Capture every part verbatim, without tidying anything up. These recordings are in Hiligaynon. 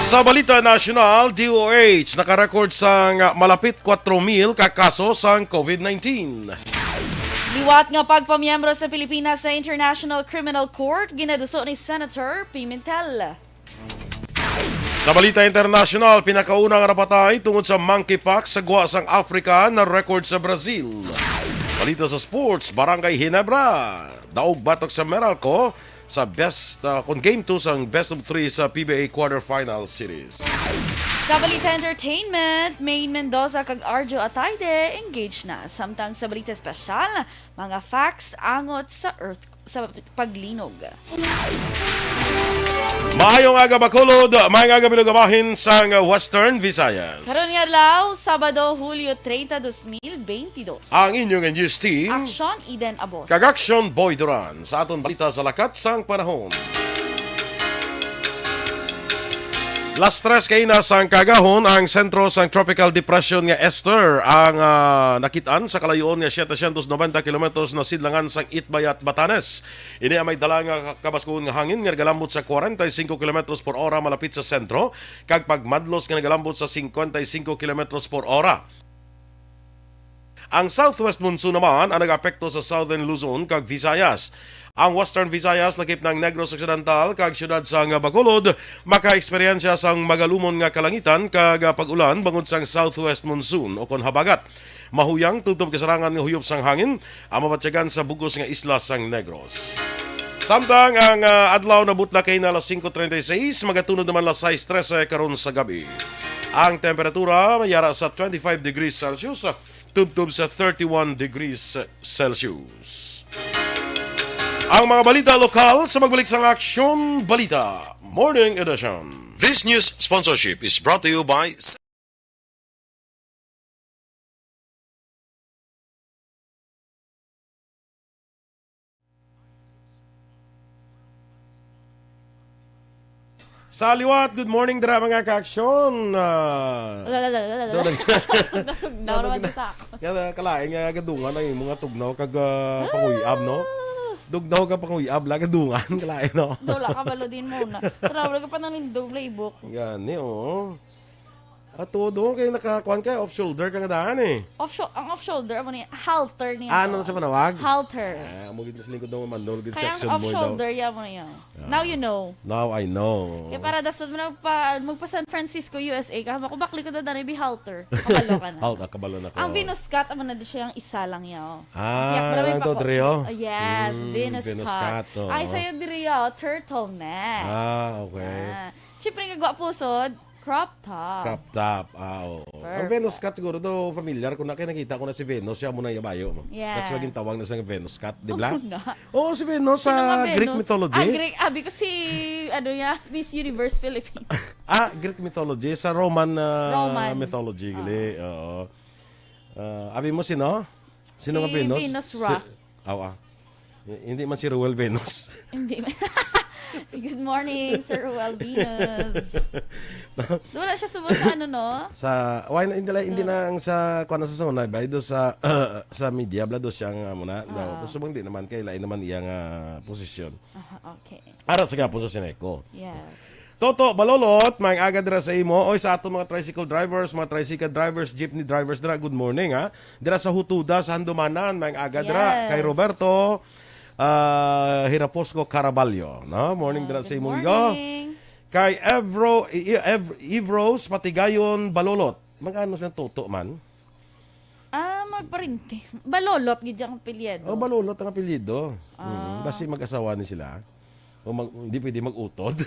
Sa balita nasyonal, D O H nakarecord sang malapit kwatro mil ka kaso sang COVID nineteen. Liwat nga pagpamiyembro sa Pilipinas sa International Criminal Court ginaduso ni Senator Pimentel. Sa balita internasyonal, pinakauna nga napatay tungod sa monkeypox sa gwa sang Africa na record sa Brazil. Balita sa sports, Barangay Ginebra daog batok sa Meralco sa best, ah, kon game two sang best of three sa P B A quarterfinal series. Sa balita entertainment, Maine Mendoza kag Arjo Ataide engaged na. Samtang sa balita espesyal, mga facts angot sa earth sa paglinog. Maayong aga, Bacolod. Maayong aga, Bilog, bahin sang Western Visayas. Karon nga adlaw, Sabado, Hulyo treinta, dos mil beintidos. Ang inyong N U S T. Action, Eden Abos. Kag Action, Boy Duran. Sa aton balita sa lakat sang panahon. Las tres kaina sang kaagahon ang sentro sang Tropical Depression nga Esther ang, ah, nakit-an sa kalayoon nga setecientos noventa kilometros na sidlangan sang Itbayat, Batanes. Ini ang may dala nga kabaskuhon nga hangin nga nagalambot sa kwarenta y singko kilometros por ora malapit sa sentro kag pagmadlos nga nagalambot sa singkwenta y singko kilometros por ora. Ang southwest monsoon naman ang nag-apekto sa Southern Luzon kag Visayas. Ang Western Visayas, lakip na ang Negros Occidental kag siyudad sang Bacolod, makaeksperyensya sang magalumon nga kalangitan kag pag-ulan bangod sang southwest monsoon o kon habagat. Mahuyang tubtob kasarangan nga huyop sang hangin ang mabatyagan sa bug-os nga isla sang Negros. Samtang ang, ah, adlaw nabutla kaina alas singko treinta y seis, magatunod naman alas sais trese karon sa gabi. Ang temperatura mayara sa twenty-five degrees Celsius, tubtob sa thirty-one degrees Celsius. Ang mga balita lokal sa pagbalik sang Aksyon Balita Morning Edition. This news sponsorship is brought to you by Sa liwat, good morning dira, mga kaaksyon. Ah, La, la, la, la, la, la. Doon nag- Natugnaw Doon naman nag- isa. Kaya kalain nga gadungan ang imong nga tugnaw kag, ah, panguyab, no? Dugnaw ka panguyab la, gadungan, kalain, no? Daw la, kabalo din mo na. Tara, wala ka pa nang nindog, playbook. Gani, oo. Ato doon kay nakakuan ka, off shoulder ka nga daan eh. Off shou-, ang off shoulder, amo ni halter niya. Ah, ano to. Na sa panawag? Halter. Ah, amo gid sa lingkod ng mandol gid. Kaya ang section off mo daw. Shoulder, ya mo niya. Ah. Now you know. Now I know. Kaya para dasod mo na magpa, magpa San Francisco, U S A ka, makubakli ko na daan, be halter. Kabalo ka na. Halter, kabalo na ko. Ang Venus cut, amo na di siya yung isa lang niya, oh. Ah, kaya pala may lang to, pako-, Dre, oh. Oh, yes, mm, Venus Venus cut. Cut, oh. Ay, sa'yo, Dre, oh, turtleneck. Ah, okay. Ah. Siyempre, nga gwapo, sod. Crop top. Crop top, ah, oo. Ang Perfect. Venus cut siguro do, familiar ko na, kay nakita ko na si Venus, siya mo na yabayo mo. Yes. That's why gintawag na sa Venus cut, di ba? Amo na. Oo, si Venus Sino sa nga Greek Venus? Mythology. Ah, Greek. Abi ko si, ano ya, Miss Universe Philippines. Ah, Greek mythology, sa Roman, ah, Roman. Mythology, gali. Ah. Oo. Ah, abi mo sino? Sino Si nga Venus? Venus Ra. Si, aw, ah. Hindi man si Ruel Venus. Hindi man. Good morning, Sir Ruel Venus. Wala siya subo sa ano, no? Sa, why na, hindi, hindi Ah. na ang sa, kuwan na sa Sonay, ba? Do sa, sa media, bla, do siya nga muna. No? Ah. Tapos subang di naman, kay lain naman iyang, ah, posisyon. Ah, okay. Ara sa gapon sa Sineco. Yes. Toto Balolot, may aga dira sa imo. Oy, sa aton mga tricycle drivers, mga tricycle drivers, jeepney drivers dira, good morning, ha. Dira sa Hutuda, sa Handumanan, may aga dira. Yes. Kay Roberto, ah, Hiraposco Caraballo, no? Morning Ah, dira sa good imo, morning. Kay Evro, I-, I-, Ev-, Evrose Patigayon Balolot. Mag-ano sila, Toto man? Ah, magparinti. Balolot gid ang apelyido. Oh, Balolot ang apelyido. Ah. Mm, basi mag-asawa ni sila. O mag-, hindi pwede mag-utod.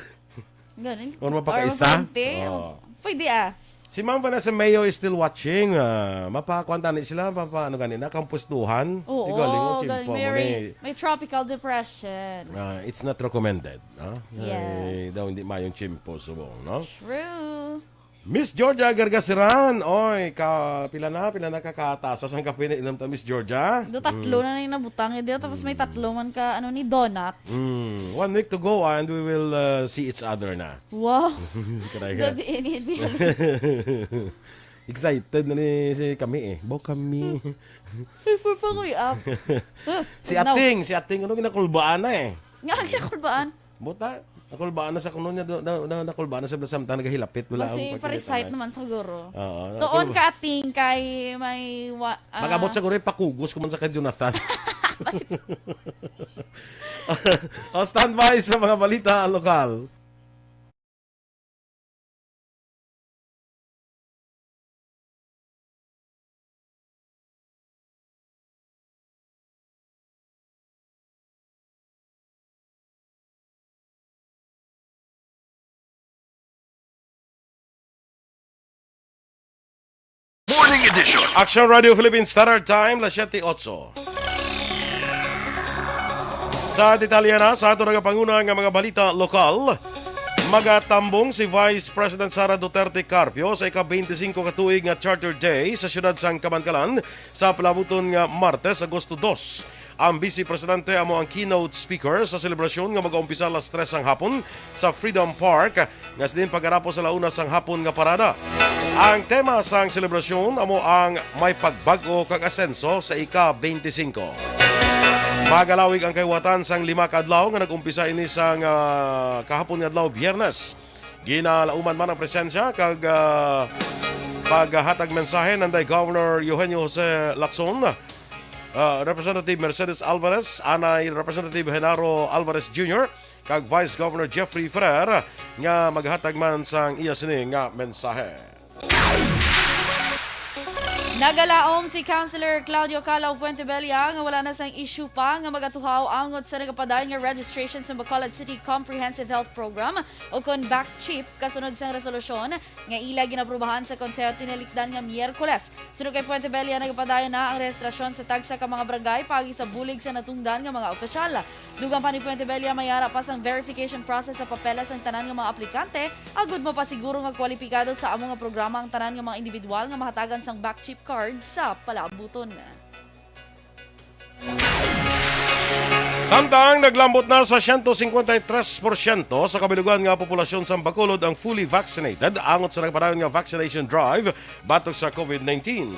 Ganun. Or mapakaisa. Or mapakainte. Oo. Pwede, ah. Si Ma'am Vanessa Mayo is still watching. Ah, mapakuan tani sila, mapa-, ano gani na, kampustuhan. Oo, Igaling mo, galing. Chimpo mo May, ni. May tropical depression. Ah, it's not recommended, no? Yes. Ay, daw hindi mayong chimpo subong, no? True. Miss Georgia Gargasiran, oy, ka, pila na, pila na ka katasa sang kape na inom ta, Miss Georgia? Do tatlo Mm. na na yung nabutang, eh, di, tapos may Mm. tatlo man ka, ano, ni donuts. Mm. One week to go, ah, and we will, uh, see each other na. Wow. Karay ka. Dodi ini, di. Excited na ni si kami, eh. Bo kami. Ay, for pa ko, eh, ah. Si Now. Ating, si Ating, ano ginakulbaan na, eh? Nga, ang ginakulbaan? Buta, nakulbaan na sa kuno niya, do-, na, na, nakulbaan na sa samtang nagahilapit, wala Basi ang pag-, pa-recite naman siguro. Oo, Tuon nakul- ka, ating kay may wa-, ah, Mag-abot siguro, ipakugos ko man sa kay Jonathan. Basi O, standby sa mga balita lokal. Morning edition. Action Radio Philippines Standard Time, las siete otso. Sa detalye na sa ato nagapanguna nga mga balita lokal, magatambong si Vice President Sara Duterte Carpio sa ika-twenty-singko ka tuig nga Charter Day sa siyudad sang Kabankalan sa palabuton nga Martes, Agosto dos. Ang Vice Presidente amo ang keynote speaker sa selebrasyon nga mag-umpisa alas tres sang hapon sa Freedom Park, nga sinin pagkatapos sa launa sang hapon nga parada. Ang tema sang selebrasyon amo ang may pagbag-o kag asenso sa ika-twenty-singko. Magalawig ang kayuwatan sang lima ka adlaw nga nag-umpisa ini sang, ah, kahapon nga adlaw, Biyernes. Ginalauman man ang presensya kag, ah, paghatag mensahe nanday Governor Eugenio Jose Lacson, ah, Representative Mercedes Alvarez, anay Representative Genaro Alvarez Junior, kag Vice Governor Jeffrey Ferrer nga maghatag man sang iya sini nga mensahe. Nagalaom si Councilor Claudio Calaw Fuentebella nga wala na sang issue pa nga magatuhaw angot sa nagapadayon nga registration sa Bacolod City Comprehensive Health Program o kon BACCHIP, kasunod sang resolusyon nga ila ginaprubahan sa Konseho tinalikdan nga Miyerkules. Suno kay Fuentebella, nagapadayon na ang rehistrasyon sa tagsa ka mga barangay paagi sa bulig sa natungdan nga mga opisyal. Dugang pa ni Fuentebella, may ara pa sang verification process sa papeles ang tanan nga mga aplikante, agud mapasiguro nga kwalipikado sa amo nga programa ang tanan nga mga individual nga mahatagan sang BACCHIP card sa palaabuton. Samtang naglambot na sa siyento singkwenta y tres porsyento sa kabilugan nga populasyon sang Bacolod ang fully vaccinated angot sa nagapadayon nga vaccination drive batok sa COVID nineteen.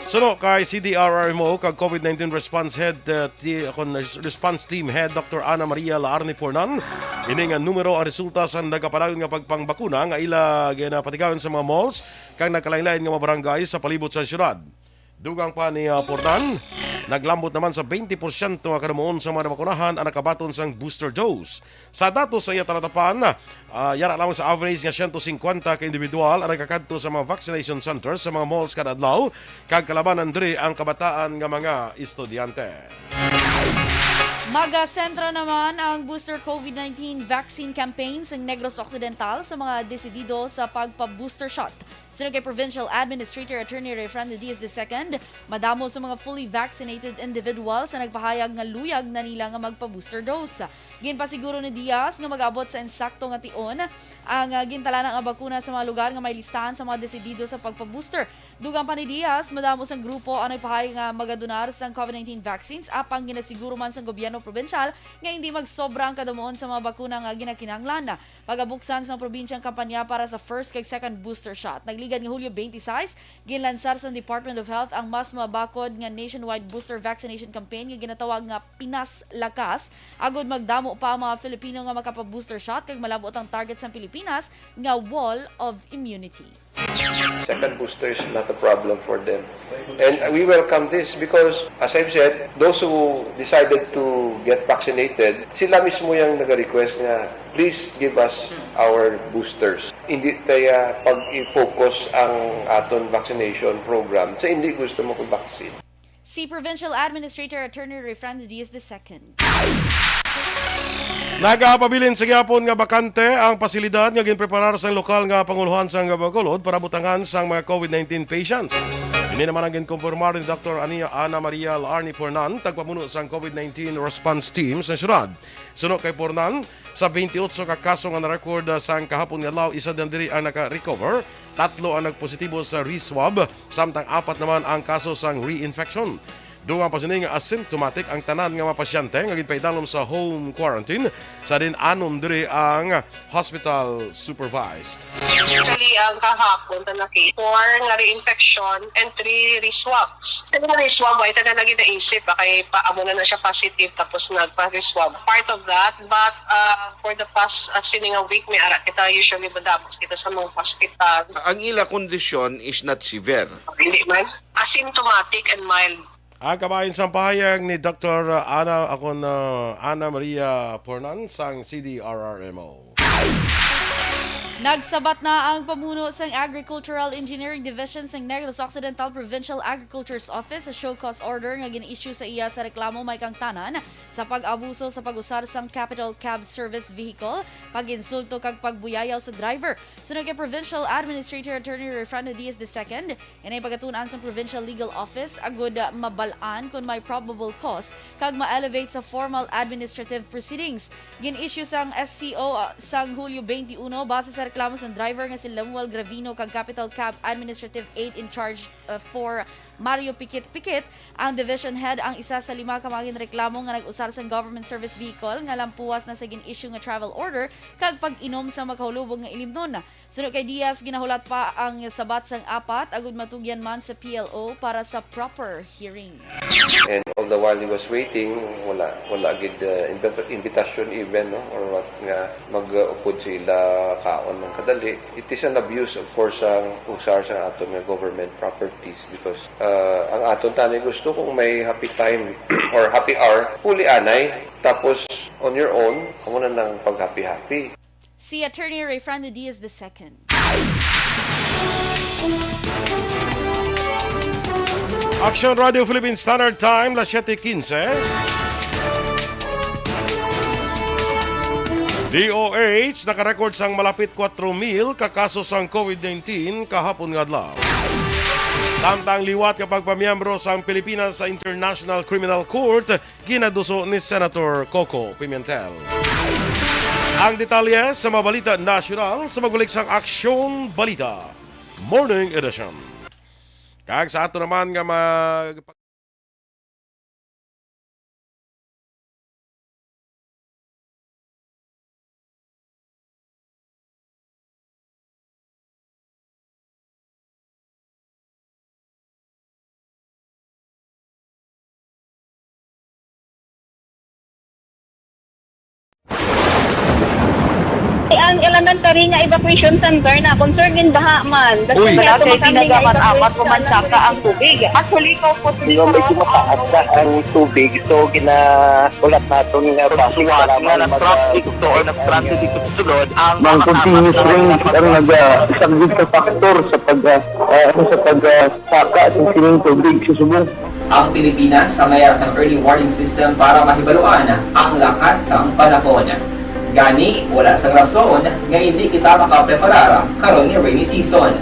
Suno kay C D R R M O kag COVID nineteen response head, uh, ti-, kon res-, response team head, Doctor Ana Maria Laarni Pornan, ini nga numero ang resulta sa nagapadayon nga pagpangbakuna nga ila ginapatigayon sa mga malls kag nagkalainlain nga mga barangay sa palibot sa syudad. Dugang pa ni, ah, Pornan, naglambot naman sa twenty porsyento nga kadumuon sa mga nabakunahan ang nakabaton sang booster dose. Sa datos sa iya talatapan, ah, yara lamang sa average nga siyento singkwenta ka individual ang nagakadto sa mga vaccination centers sa mga malls kada adlaw, kag kalabanan diri ang kabataan nga mga estudyante. Magasentro naman ang booster COVID nineteen vaccine campaign sa Negros Occidental sa mga desidido sa pagpa-booster shot. Suno kay Provincial Administrator Attorney Rayfrando Diaz the second, madamo sa mga fully vaccinated individuals ang nagpahayag nga luyag na nila nga magpa-booster dose. Ginpasiguro ni Diaz nga mag-abot sa insakto nga tion ang, ah, gintalana nga bakuna sa mga lugar nga may listahan sa mga desidido sa pagpa-booster. Dugang pa ni Diaz, madamo sang grupo ang nagpahayag nga magadonar sang COVID nineteen vaccines, apang ginasiguro man sang gobyerno probinsyal nga hindi magsobra ang kadamuon sa mga bakuna nga ginakinahanglan. Pagabuksan sang probinsyang kampanya para sa first kag second booster shot. Nagligad nga Hulyo twenty-six, ginlansar sang Department of Health ang mas mabakod nga nationwide booster vaccination campaign nga ginatawag nga Pinas Lakas, agud magdamo pa ang mga Filipino nga makapa-booster shot kag malab-ot ang target sang Pilipinas nga wall of immunity. Second booster is not a problem for them. And we welcome this because, as I've said, those who decided to get vaccinated, sila mismo yung nag-request nga, "Please give us our boosters." Hindi tayo pag-i-focus ang aton vaccination program sa hindi gusto mo vaccine. Si Provincial Administrator Attorney Rayfrando Diaz the second. Nagapabilin sa gihapon nga bakante ang pasilidad nga ginpreparar sang lokal nga panguluhan sang Bacolod para butangan sang mga COVID nineteen patients. Ini naman ang ginkumpirmar ni Doctor Ania Ana Maria Laarni Pornan, tagpamuno sang COVID nineteen Response Team sa syudad. Suno kay Pornan, sa twenty-eight ka kaso nga na-record, ah, sang kahapon nga adlaw, isa din diri ang naka-recover. Tatlo ang nagpositibo sa re-swab, samtang apat naman ang kaso sang reinfection. Dugang pa sini nga asymptomatic ang tanan nga mga pasyente nga ginpaidalom sa home quarantine, sa diin anom diri ang hospital supervised. Actually, ang kahapon na naki-, four nga reinfection and three reswabs. Sa mga reswab, ay tanan lagi naisip, ba, kay pa, amo na na siya positive, tapos nagpa-reswab. Part of that, but, uh, for the past, uh, sini nga week, may ara kita, usually madamos kita sa mga hospital. Ang ila kondisyon is not severe. Hindi man. Asymptomatic and mild. Ang kabahin sang pahayag ni Doktor Ana, akon, uh, Ana Maria Pornan sang C D R R M O. Nagsabat na ang pamuno sang Agricultural Engineering Division sang Negros Occidental Provincial Agriculture's Office sa show cause order nga gin-issue sa iya sa reklamo may kang tanan sa pag-abuso sa pag-usar sang Capital Cab service vehicle, pag-insulto kag pagbuyayaw sa driver. Suno kay Provincial Administrator Attorney Rayfrando Diaz the second, inay pagatun-an sang Provincial Legal Office agud mabal-an kon may probable cause kag ma-elevate sa formal administrative proceedings. Gin-issue sang S C O, ah, sang Hulyo twenty-one base sa reklamo sang driver nga si Lemuel Gravino kag Capital Cab Administrative Aid in Charge, ah, four Mario Pikit Pikit, ang Division Head, ang isa sa lima ka mga ginreklamo nga nag-usar sang government service vehicle nga lampuas na sa gin-issue nga travel order kag pag-inom sa makahulubog nga ilimnon. Suno kay Diaz, ginahulat pa ang sabat sang apat agud matugyan man sa P L O para sa proper hearing. And all the while he was waiting, wala, wala gid, uh, invi-, invitation even, no, or what, nga mag-upod sa ila kaon ng kadali. It is an abuse, of course, ang usar sa aton nga government properties because, uh, ang aton tani gusto kung may happy time or happy hour, puli anay. Tapos, on your own, amo na nang pag-happy-happy. Si Attorney Rayfrando Diaz the second. Action Radio Philippine Standard Time, las siete quince. D O H nakarecord sang malapit kuwatro mil ka kaso sang COVID nineteen kahapon nga adlaw. Samtang liwat nga pagpamiyembro sang Pilipinas sa International Criminal Court, ginaduso ni Senator Coco Pimentel. Ang detalye sa mga balita nasyonal sa magbalik sang Aksyon Balita Morning Edition. Kag sa ato naman nga mag- Ang elementary nga evacuation center na concern din baha man. Uy. Kasi wala kay tinaga man amat ko man saka ang tubig. Actually, ko po. Sino may kumataas na ang tubig, so gina- Ulat naton nga traffic, salamat nga nag-traffic to or nag-transit dito sa sulod ang mga continuous rain ang nagasaglit sa faktor sa pag, ah, ah, sa pag, ah, saka sa sining tubig sa subong. Ang Pilipinas sa mayar sang early warning system para mahibaluan ang lakat sang panahon. Gani, wala sang rason nga hindi kita makapreparar karon nga rainy season.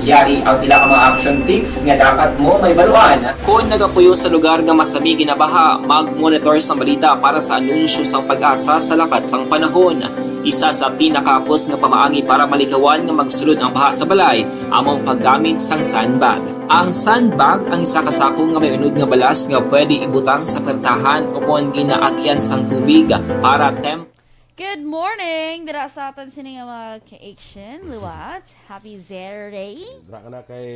Yari ang pila ka mga action tips nga dapat mo mahibaluan. Kon nagapuyo sa lugar nga masami ginabaha, mag-monitor sang balita para sa anunsyo sang PAGASA sa lakat sang panahon. Isa sa pinakahapos nga pamaagi para malikawan nga magsulod ang baha sa balay amo ang paggamit sang sandbag. Ang sandbag ang isa ka sako nga may unod nga balas nga pwede ibutang sa pertahan ukon ginaagian sang tubig para temp- Good morning! Dira sa aton sini nga mga ka-action, liwat. Happy Saturday! Dira ka na kay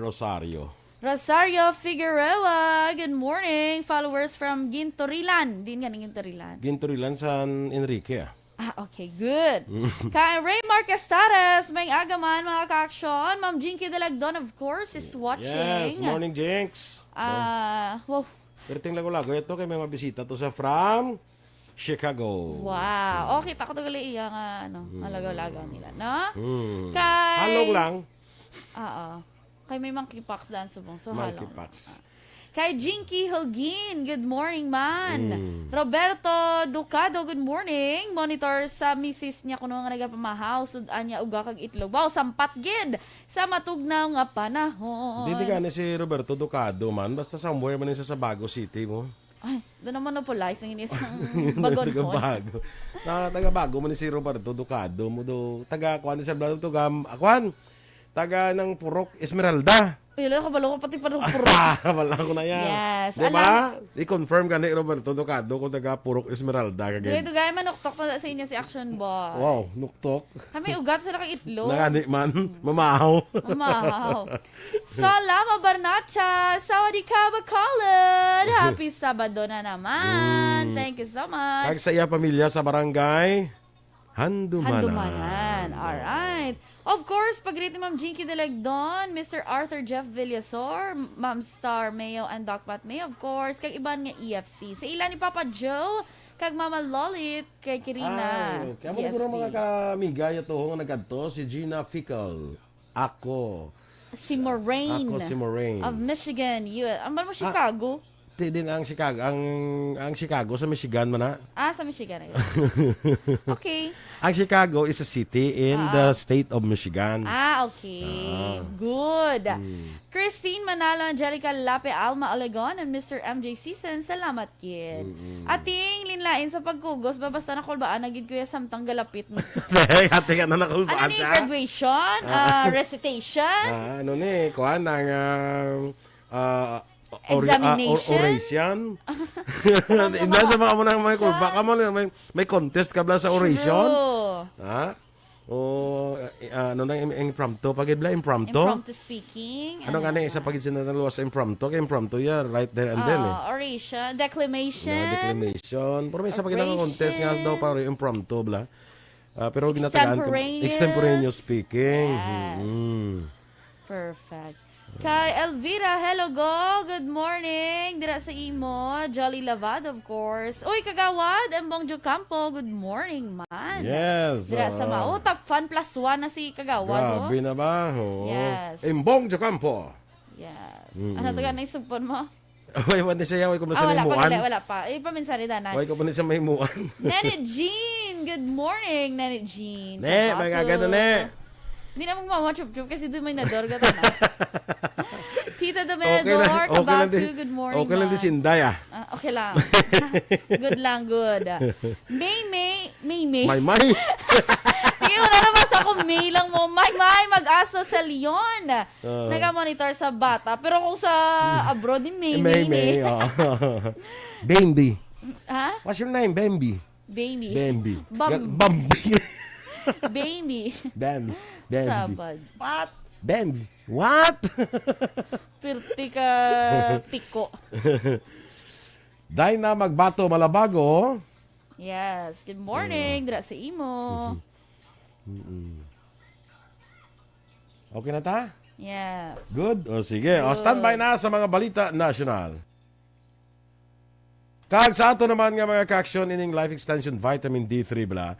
Rosario. Rosario Figueroa, good morning! Followers from Gintorilan. Din ganing Gintorilan. Gintorilan, San Enrique, ah. Ah, okay, good. Kay Ray Marquez Tares, may aga man, mga ka-action. Ma'am Jinky Dalagdon, of course, is watching. Yes, morning, Jinx. Ah, wow. Perting lago-lago ito kay may mabisita to sa from Chicago. Wow. Okay, takot gali iya nga, ano, Hmm. nga lagaw-lagaw nila, no? Hmm. Kay Halong lang. Oo. Kay may monkeypox daan subong. So, halong. Monkeypox. Ah. Kay Jinky Holguin, good morning man. Hmm. Roberto Ducado, good morning. Monitor sa misis niya kuno nga nagapamahaw, sud-an niya uga kag itlog. Wow, sampat gid sa matugnaw nga panahon. Hindi, di gani si Roberto Ducado man. Basta somewhere man siya sa Bago City mo. Ay, doon naman na pulay sa inis ang bagon Taga po. Bago. Na, taga Bago man ni si Roberto Ducado mo do. Taga, kuan ni Sir Brad, taga, ah, kuan? taga ng Purok Esmeralda. Ay, wala, kabalo ko pati Purok Purok. Wala ko na yan. Yes, Di ba? alas- I-confirm ka ni Roberto Ducado kung taga Purok Esmeralda ka gid. Dugay-dugay, manuktok na sa inyo si Action Boy. Wow, nuktok. Kami ugat sa nakaitlog. Nagani man, mamahaw. Mamahaw. Salama Barnacha, Sawadee ka Bacolod. Happy Sabado na naman. Mm. Thank you so much. Kag sa iya pamilya sa barangay Handumanan. Handumanan. Alright. Of course, pag-greet ni Ma'am Jinky Delagdon, Mister Arthur Jeff Villasor, Ma'am Star Mayo, and Doc Pat Mayo, of course, kag iban nga E F C. Sa ila ni Papa Joe, kag Mama Lolit, kay Kirina, Ah, kaya mo G S B. Siguro mga kamiga, yung tuhong nagkadto, si Gina Fickle. Ako. Si Moraine Ako si Moraine. of Michigan, U S. Ang ba mo Ah. Chicago? Ti din ang Chicago, ang, ang Chicago sa Michigan man na. Ah, sa Michigan. Ayun. Okay. Ang Chicago is a city in Ah. the state of Michigan. Ah, okay. Ah. Good. Mm. Christine Manalo, Angelica Lape, Alma Olegon, and Mister M J Season, salamat kid. Mm-mm. Ating linlain sa pagkugos, ba basta nakulbaan na gid, kuya, samtang galapit mo. Ate ka na nakulbaan Ano ni sa? graduation? Ah. Ah, recitation? Ah, ano ni? Kuan ang, ah, ah, ori-, ah, or-, Examination? oration? Ano Hindi ba? sa mga mo nang may Siya? kulba. Kamo na may, may contest ka bla sa oration? True. Ha? O, eh, ano na, im-, impromptu. Pag bla, impromptu? Impromptu speaking. Ano Ano nga na, ba? isa pag sinanaluwas sa impromptu? Kay impromptu, yeah, right there and then, eh. Ah, oration, declamation. Na declamation. Pero may isa pa kita nga contest nga Oration. daw para impromptu, bla. Ah, pero ginatagaan ko, Extemporaneous. extemporaneous speaking. Yes. Mm. Perfect. Kay Elvira, hello, go. Good morning. Dira sa imo, Jolly Lavad, of course. Uy, Kagawad, Embong Jocampo, good morning, man. Yes, Dira sa oo. ma-, oh, top fan plus one na si Kagawad, oh. Grabe na ba? Oo. Yes. Embong Jocampo. Yes. Mm-mm. Ano to ka, naisugpon mo? Way pa ni siya, way ko pa ni Ah, siya wala pa, mahimuan. wala, wala pa. Eh, paminsan ni Danay. Way ko pa ni siya mahimuan. Nene Jean, good morning, Nene Jean. Ne, Kabatu. may gaga na, ne. Hindi na magmama, chup-chup, kasi doon may nador ka na. Tita Dominador, Okay lang, okay lang Kabatu, din. good morning, Okay lang din ma. si Inday, ah. Ah, okay lang. Good lang, good. May, may, may, may. May, may. Sige, wala na, basta ko, may lang mo. May, may, mag-aso sa Leon. Ah. Naga-monitor sa bata. Pero kung sa abroad, ni May, May, May, May, May. oh. Bambi. Ha? What's your name, Bambi? Baby. Bambi. Bam- Ga-, Bambi. Baby. Bam-, Bambi. Sabad. What? Bambi. What? Pirti ka tiko. Dai na magbato, malabago. Yes. Good morning, Mm. dira sa imo. Mm-mm. Okay na ta? Yes. Good? O, sige. O, Good. standby na sa mga balita nasyonal. Kag sa ato naman nga mga ka-aksyon, ining Life Extension Vitamin D three bla.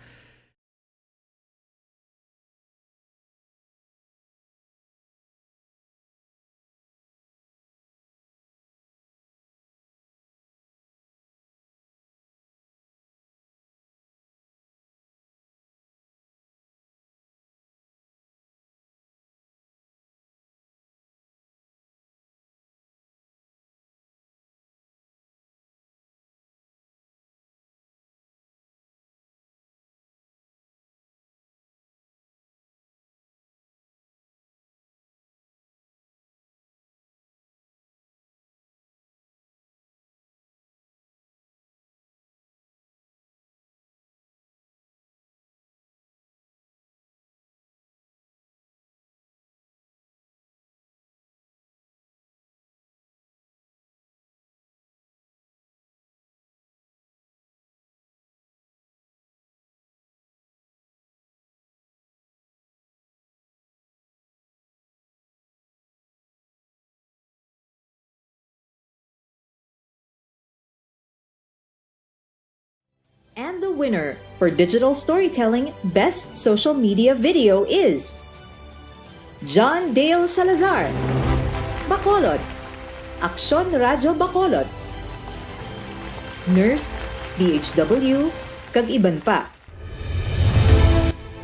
And the winner for digital storytelling best social media video is John Dale Salazar, Bacolod, Aksyon Radyo Bacolod, Nurse, D H W, kag iban pa.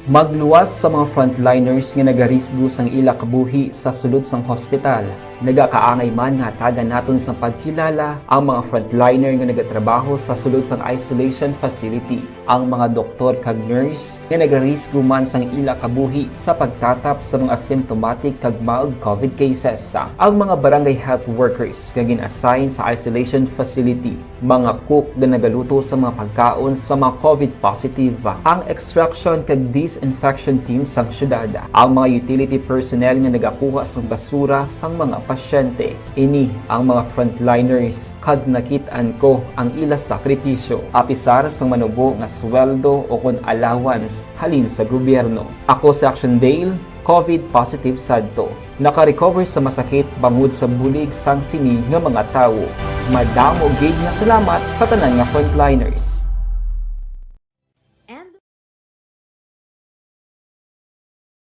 Magluwas sa mga frontliners nga nagarisgo sang ila kabuhi sa sulod sang hospital. Nagakaangay man nga hatagan naton sang pagkilala ang mga frontliner nga nagatrabaho sa sulod sang isolation facility, ang mga doktor kag nurse nga nagarisgo man sang ila kabuhi sa pagtatap sa mga symptomatic kag mild covid cases, ang mga barangay health workers nga gin-assign sa isolation facility, mga cook nga nagaluto sa mga pagkaon sa mga covid positive, ang extraction kag disinfection team sang syudad, ang mga utility personnel nga nagakuha sang basura sang mga pasyente. Ini ang mga frontliners, kag nakit-an ko ang ila sakripisyo, apisar sang manubo nga sweldo o kon allowance halin sa gobyerno. Ako si Action Dale, covid positive sadto. Naka-recover sa masakit bangod sa bulig sang sini nga mga tawo. Madamo gid nga salamat sa tanan nga frontliners.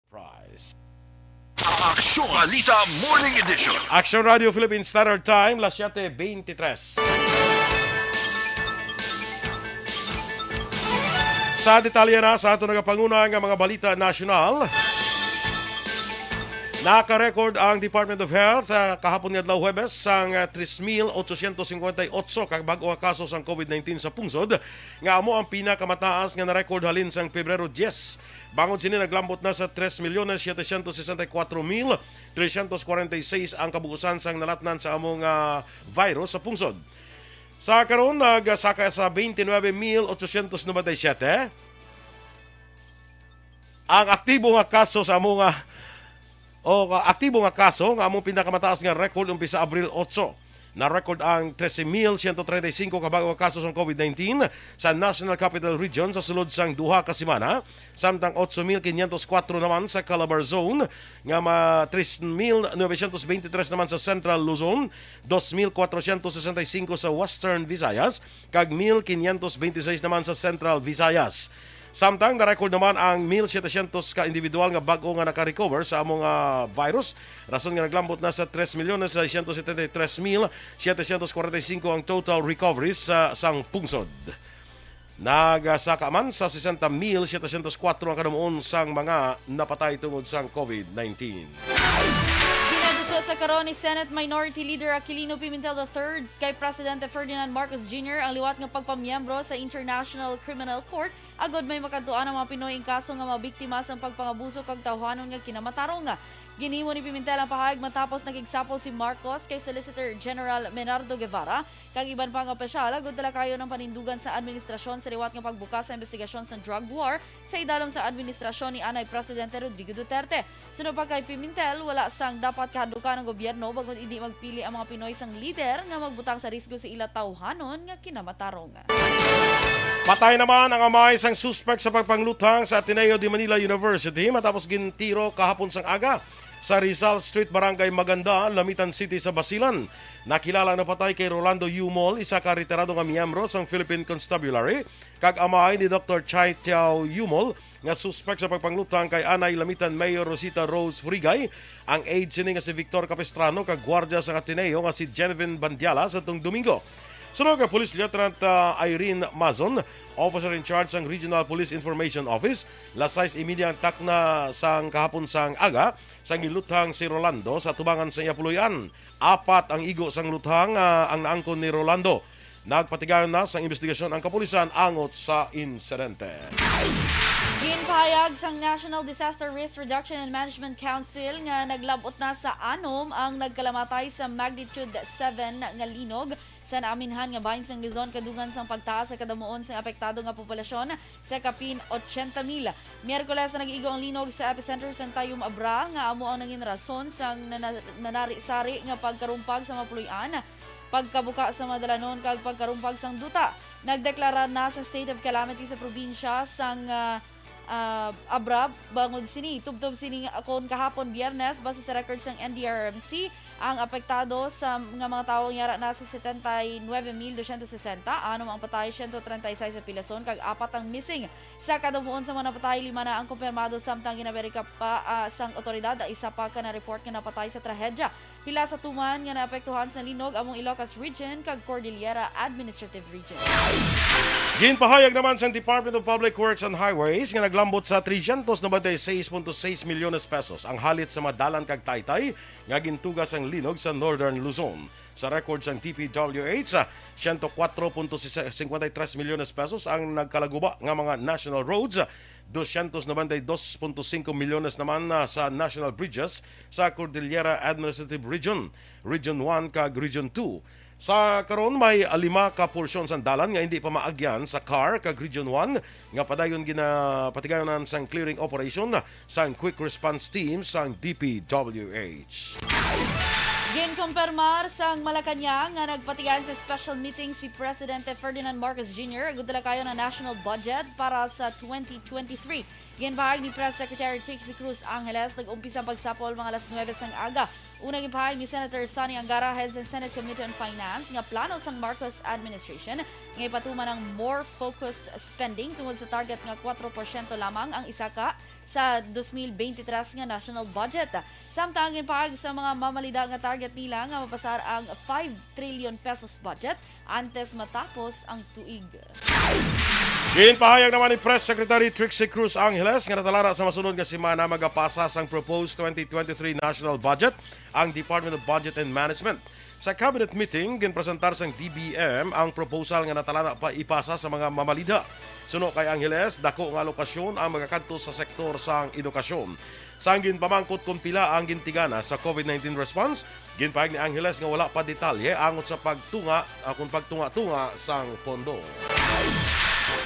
Prize. Aksyon Balita Morning Edition. Action Radio Philippine Standard Time, las siete veintitrés. Sa detalye na sa ato nagapanguna nga mga balita nasyonal. Naka-record ang Department of Health, ah, kahapon nga adlaw Huwebes sang, ah, tres mil otsosyentos singkwenta y otso ka bag-o nga kaso sang covid nineteen sa pungsod, nga amo ang pinakamataas nga na-record halin sang Pebrero diyes. Bangod sini, naglambot na sa tres milyones setecientos sesenta y cuatro mil trescientos cuarenta y seis ang kabuusan sang nalatnan sa amo nga virus sa pungsod. Sa karon, nagasaka sa twenty-nine mil ochocientos noventa y siete ang aktibo nga kaso sa amo nga o nga aktibo nga kaso nga among pinakamataas nga record umpisa Abril otso. Na-record ang trese mil siyento treinta y singko ka bag-o nga kaso sang covid nineteen sa National Capital Region sa sulod sang duha ka semana, samtang otso mil quinientos cuatro naman sa Calabar Zone, nga ma tres mil novecientos veintitrés naman sa Central Luzon, dos mil cuatrocientos sesenta y cinco sa Western Visayas, kag mil quinientos veintiseis naman sa Central Visayas. Samtang na-record naman ang mil setecientos ka individual nga bag-o nga naka-recover sa amo nga virus, rason nga naglambot na sa tres milyones seiscientos setenta y tres mil setecientos cuarenta y cinco ang total recoveries sa sang pungsod. Nagasaka man sa sesenta mil setecientos cuatro ang kadamuon sang mga napatay tungod sang covid nineteen. Ginaduso sa karon ni Senate Minority Leader Aquilino Pimentel the third kay Presidente Ferdinand Marcos Junior ang liwat nga pagpamiyembro sa International Criminal Court agod may makadtuan ang mga Pinoy ing kaso nga mabiktima sang pagpangabuso kag tawhanon nga kinamatarong. Ginhimo ni Pimentel ang pahayag matapos nakigsapol si Marcos kay Solicitor General Menardo Guevara kag iban pa nga opisyal agud talakayon ang panindugan sa administrasyon sa liwat nga pagbukas sa imbestigasyon sa drug war sa idalom sa administrasyon ni anay Presidente Rodrigo Duterte. Suno pa kay Pimentel, wala sang dapat kahadlukan ang gobyerno bangod indi magpili ang mga Pinoy sang lider nga magbutang sa risgo sa ila tawhanon nga kinamatarong. Patay naman ang amay sang suspek sa pagpangluthang sa Ateneo de Manila University matapos gintiro kahapon sang aga sa Rizal Street, Barangay Maganda, Lamitan City sa Basilan. Nakilala ang napatay kay Rolando Yumol, isa ka retirado nga miyembro sang Philippine Constabulary kag amay ni Doktor Chai Tiao Yumol nga suspek sa pagpangluthang kay anay Lamitan Mayor Rosita Rose Furigay, ang aide sini nga si Victor Capistrano kag gwardiya sang Ateneo nga si Genevieve Bandiala sa tung Domingo. Suno kay Police Lieutenant, ah, Irene Mazon, officer in charge sang Regional Police Information Office, las sais y media ang takna sang kahapon sang aga, sang giluthang si Rolando sa tubangan sa iya puloy-an. Apat ang igo sang luthang, ah, ang naangkon ni Rolando. Nagpatigayon na sang imbestigasyon ang kapulisan angot sa insidente. Ginpahayag sang National Disaster Risk Reduction and Management Council nga naglab-ot na sa anom ang nagkalamatay sa magnitude seven nga linog sa naaminhan nga bahin sang Luzon kadugang sang pagtaas sa kadamuon sang apektado nga populasyon sa kapin ochenta mil. Miyerkules na nag-igo ang linog sa epicenter sang Tayum Abra nga amo ang nangin rason sang nana- nanari-sari nga pagkarumpag sa mga puloy-an, pagkabuka sa mga dalanon kag pagkarumpag sang duta. Nagdeklara na sa state of calamity sa probinsya sang, ah, ah, Abra bangod sini. Tubtob sini nga kon kahapon Biyernes, base sa record sang N D R R M C, ang apektado sa nga mga tawo yara na sa setenta y nueve mil dosyentos sesenta, anom ang patay, siyento treinta y seis ang pilason kag apat ang missing. Sa kadamuon sa mga napatay, lima na ang kumpirmado, samtang ginaberika pa, ah, sang awtoridad ang isa pa ka na-report nga napatay sa trahedya. Pila sa tuman nga naapektuhan sa linog among Ilocos Region kag Cordillera Administrative Region. Ginpahayag naman sang Department of Public Works and Highways nga naglambot sa trescientos noventa y seis punto seis milyones pesos ang halit sa mga dalan kag taytay nga gintuga sang linog sa Northern Luzon. Sa record sang D P W H, siyento kwatro punto singkwenta y tres milyones pesos ang nagkalaguba nga mga national roads, dosyentos nobenta y dos punto singko milyones naman na sa national bridges sa Cordillera Administrative Region, Region one kag Region two. Sa karon, may lima ka porsyon sang dalan nga hindi pa maagyan sa car kag Region one nga padayon ginapatigayonan sang clearing operation sang Quick Response Team sang D P W H. Ginkumpirmar sang Malacañang nga nagpatigayon sa special meeting si Presidente Ferdinand Marcos Junior agud talakayon ang national budget para sa twenty twenty-three. Ginpahayag ni Press Secretary Trixie Cruz Angeles, nag-umpisa ang pagsapol mga alas nuwebe sang aga. Una, ginpahayag ni Senator Sonny Angara, head sa Senate Committee on Finance, nga plano sang Marcos administration nga ipatuman ang more focused spending tungod sa target nga kwatro porsyento lamang ang isaka sa dos mil bente tres nga national budget. Samtang ginpahayag sa mga mamalida nga target nila nga mapasar ang five trillion pesos budget antes matapos ang tuig. Ginpahayag naman ni Press Secretary Trixie Cruz Angeles nga natalara sa masunod nga semana magapasa sang proposed twenty twenty-three national budget ang Department of Budget and Management. Sa cabinet meeting, ginpresentar sang D B M ang proposal nga natalana pa ipasa sa mga mamalida. Suno kay Angeles, dako nga alokasyon ang magakadto sa sektor sang edukasyon. Sang ginpamangkot kon pila ang gintigana sa COVID nineteen response, ginpahayag ni Angeles nga wala pa detalye angot sa pagtunga, ah, kon pagtunga-tunga sang pondo.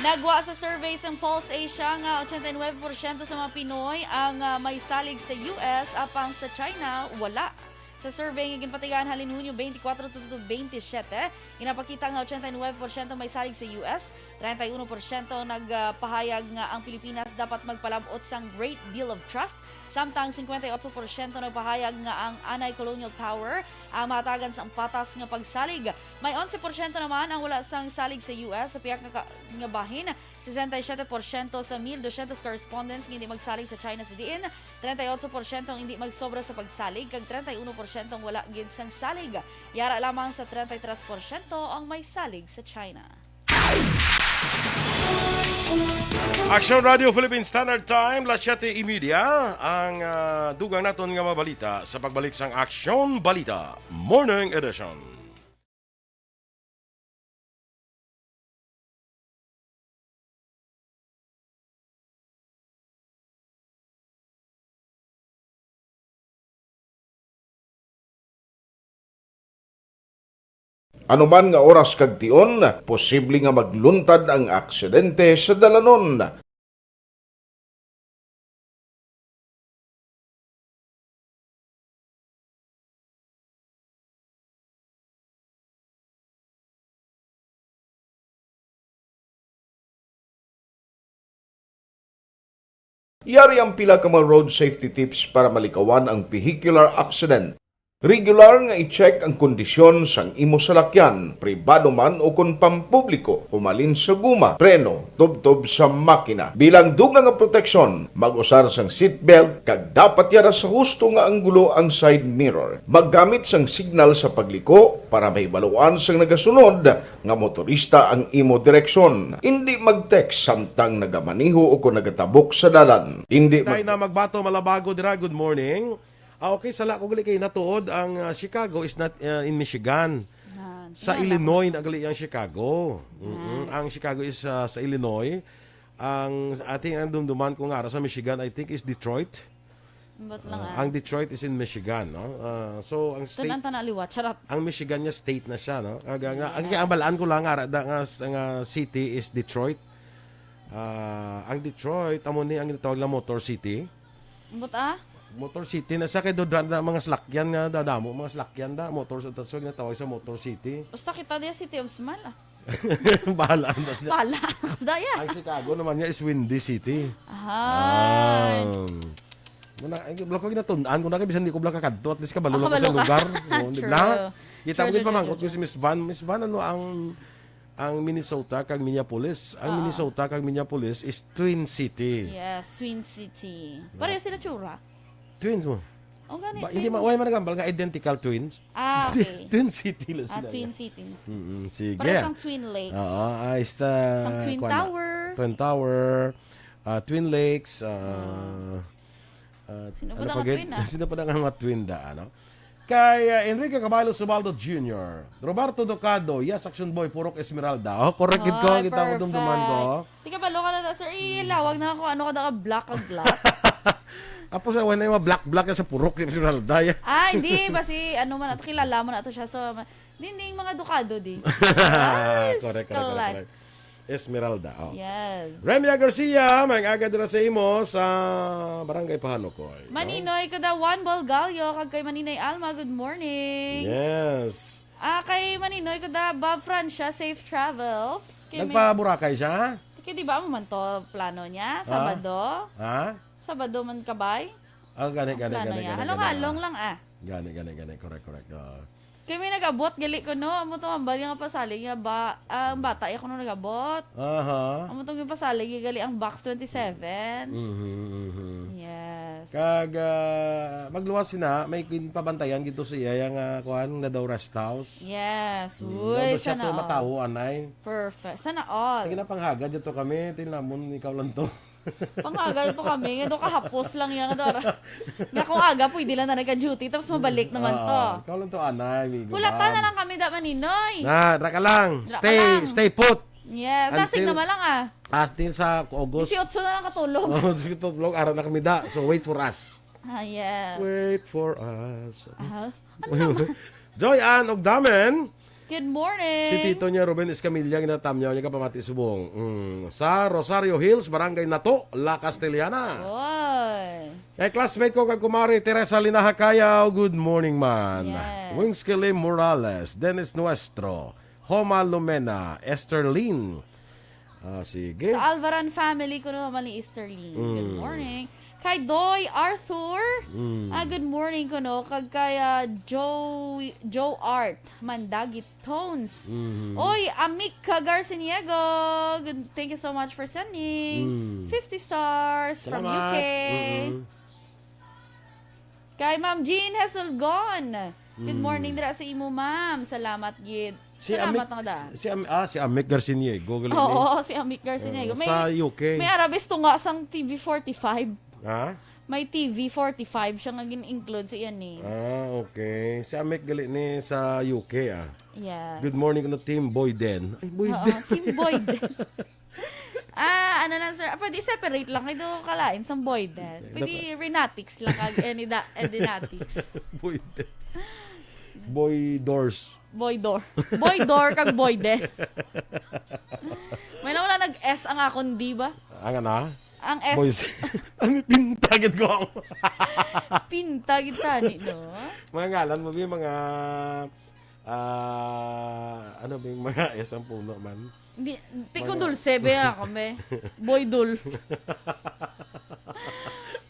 Nagwa sa survey sang Pulse Asia nga ochenta y nuebe porsyento sa mga Pinoy ang, ah, may salig sa U S, apang sa China, wala. Sa survey nga ginpatigayon halin Hunyo twenty-four to twenty-seven, ginapakita nga ochenta y nuebe porsyento may salig sa U S, treinta y uno porsyento nagpahayag nga ang Pilipinas dapat magpalab-ot sang Great Deal of Trust, samtang singkwenta y otso porsyento nagpahayag nga ang anti-colonial power ang mahatagan sang patas nga pagsalig. May onse porsyento naman ang wala sang salig sa U S sa pihak nga, ka- nga bahin. Sesenta y siyete porsyento sa mil dosyentos ka respondents nga hindi magsalig sa China, sa diin treinta y otso porsyento ang hindi magsobra sa pagsalig kag treinta y uno porsyento ang wala gid sang salig. Yara lamang sa treinta y tres porsyento ang may salig sa China. Action Radio Philippine Standard Time, las siyete y media, ang, ah, dugang naton nga mabalita sa pagbalik sang Action Balita Morning Edition. Ano man nga oras kag tion, posible nga magluntad ang aksidente sa dalanon. Yari ang pila ka mga road safety tips para malikawan ang vehicular accident. Regular nga i-check ang kondisyon sang imo salakyan, pribado man o kon pampubliko, humalin sa guma, preno, tubtob sa makina. Bilang dugang nga proteksyon, mag-usar sang seatbelt kag dapat yara sa husto nga anggulo ang side mirror. Maggamit sang signal sa pagliko para mahibaluan sang nagasunod nga motorista ang imo direksyon. Indi mag-text samtang nagamaneho o kon nagatabok sa dalan. Indi mag- Dinah Magbato Malabago dira, good morning. Ah, okay, sala ko gali kay natuod ang, ah, Chicago is not, ah, in Michigan. Ah, Sa tingala ko. Illinois na gali ang Chicago. Mm-mm. Nice. Ang Chicago is, ah, sa Illinois. Ang, I think, ang dumduman ko nga ara sa Michigan, I think, is Detroit. Ambot lang, Ah, ah. ang Detroit is in Michigan, no? Ah, so, ang state, Tun-an ta na liwat, charot. ang Michigan niya state na siya, no? Ang, ang, ang, Yes. ang balaan ko lang, ara, da, nga, nga city is Detroit. Ah, ang Detroit, amo ni ang ginatawag na Motor City. Ambot, ah? Motor City na siya, kay do, da, da, mga salakyan nga, dadamo, mga salakyan da, motor, so, that's why ginatawag sa Motor City. Basta kita diya, City of Smile, ah. Bahala, basta. Bahala, daya. Ang Chicago naman niya is Windy City. Ahan. Um, muna, ay, wala ko ginatun-an, kung na kayo, bisan di ko wala kakadto, at least kabalo Ah, lang ko sa kabalo ka. lugar. Oo, di True. na? Kita True, mo true, yung pamangkot true, ko si true. Miss Van. Miss Van, ano ang, ang Minnesota kag Minneapolis? Ang Oo. Minnesota kag Minneapolis is Twin City. Yes, Twin City. No. Pareho sila tsura. Twins mo. O, gani, Ba, hindi twin. ma-, why man nagambal nga identical twins? Ah, okay. Twin City lang Ah, sila. Twin City. Mm-mm, sige. Pareho sang Twin Lakes. Oo, ay, sa, Sang Twin kuwan na. Tower. Twin Tower, ah, Twin Lakes, ah, Ah. ah, Sino pa ano na pa nga gid? twin, ah? Sino pa na nga mga twin da, ano? Kay, ah, Enrique Caballo Subaldo Junior, Roberto Docado, yes, Action Boy, Purok Esmeralda. Oh, correct gid ko, Ay, kita mo dumduman ko. Perfect. Di ka balo ka na, sir. Ilawag na ako, ano ka daw ka, black ka, black. Apo sa wala yung mga black-black sa Purok Esmeralda, ya. Ah, hindi. Basi, ano man, ato, kilala mo na to siya. So, ma-, dinding mga dukado, di. Yes, Correct, correct, correct, correct. Esmeralda, oh. Yes. Remia Garcia, may aga dira sa imo sa Barangay Pahanukoy, no? Maninoy ko da Juan Bolgallo, kag kay Maninay Alma, good morning. Yes. Ah, kay Maninoy ko da Bob Francia, safe travels. Kay may Nagpa-Boracay siya? Kay di ba mo man to plano niya? Ha? Sabado? Ha? Sabado man kabay? Ah, gani, Ang gani, plano gani, niya. gani, gani, Halong-halong ah. lang, ah. Gani, gani, gani. Correct, correct. Ah. Kay may nag-abot, gali ko, no? Amo to, ang bali nga pasalig nga ba, ang bata, iya ko no nag-abot. Aha. Amo to yung pasalig, gali ang box twenty-seven. Mhm, mhm. Yes. Kag, ah, magluwas sina, may ginpabantayan gito sa iya, yang, ah, kuan, nga daw rest house. Yes. Mm, Uy, daw siya sana to all. matawo, anay. Perfect. Sana all. Lagi na panghagad dito kami, tinamon, ikaw lang to. Pangagal to kami, nga do kahapos lang yan, nga do ara-, nga kung aga, pwede lang na nagka-duty, tapos mabalik naman to. Oo, ikaw lang to, anay, amigo, Hulata na ma'am. lang kami, da, Maninoy. Na, dra ka lang. Dra ka Stay, lang. stay put. Yeah, dasig Until naman lang, ah. Until sa August. Disiotso na lang katulog. Oh, sige, tulog, ara na kami, da. So, wait for us. Ah, yes. Wait for us. Aha. Ano naman? Joy Ann Ogdamen. Good morning. Si Tito niya, Ruben Escamilla, ginatamyaw niya kapamati subong. Mm. Sa Rosario Hills, Barangay Nato, La Castellana. Oy. Kay classmate ko kag kumari, Teresa Linaha Cayaw, good morning, man. Yes. Wings Kilim Morales, Dennis Nuestro, Homa Lumena, Esther Lynn. Ah, sige. Sa Alvaran family ko naman ni Easterly. Good Mm. morning. Kay Doy Arthur. Mm. Ah, good morning ko, no. Kag kay, ah, Joe, Joe Art Mandagit Tones. Mhm. Oy, Amik Garciniego. Good, thank you so much for sending Mm. fifty stars from Salamat. U K. Mm-mm. Kay Ma'am Jean Hesulgon. Good Mm. morning dira sa imo, ma'am. Salamat gid. Si Salamat Amik, na da. si Am-, ah, si Amik Garciniego, galing Oo, ni. si Amik Garciniego. Oo, May, sa U K. may Arabes tunga sang T V forty-five. Ha? May T V forty-five siya nga gin-include sa iya name. Ah, okay. Si Amik gali ni sa U K, ah. Yes. Good morning, ano, Team Boy Den. Ay, Boy Oo, Den. Team Boy Den. Ah, ano lang, sir? Ah, pwede separate lang. Kay do kalain sang Boy Den. Pwede Dapat Renatics lang kag Enida-, Edinatics. Boy Den. Boy Doors. Boy Door. Boy Door kag Boy Den. May lang wala nag-S ang akon, di ba? Ang ano? Ang S. Boys. Ano, pinta gid ko ang Pinta gid tani, no? Mga ngalan mo, bi, mga, ah, ano ba yung mga S ang puno man? Di, tiko Mga dulce, be, nga kami. Boy Dul.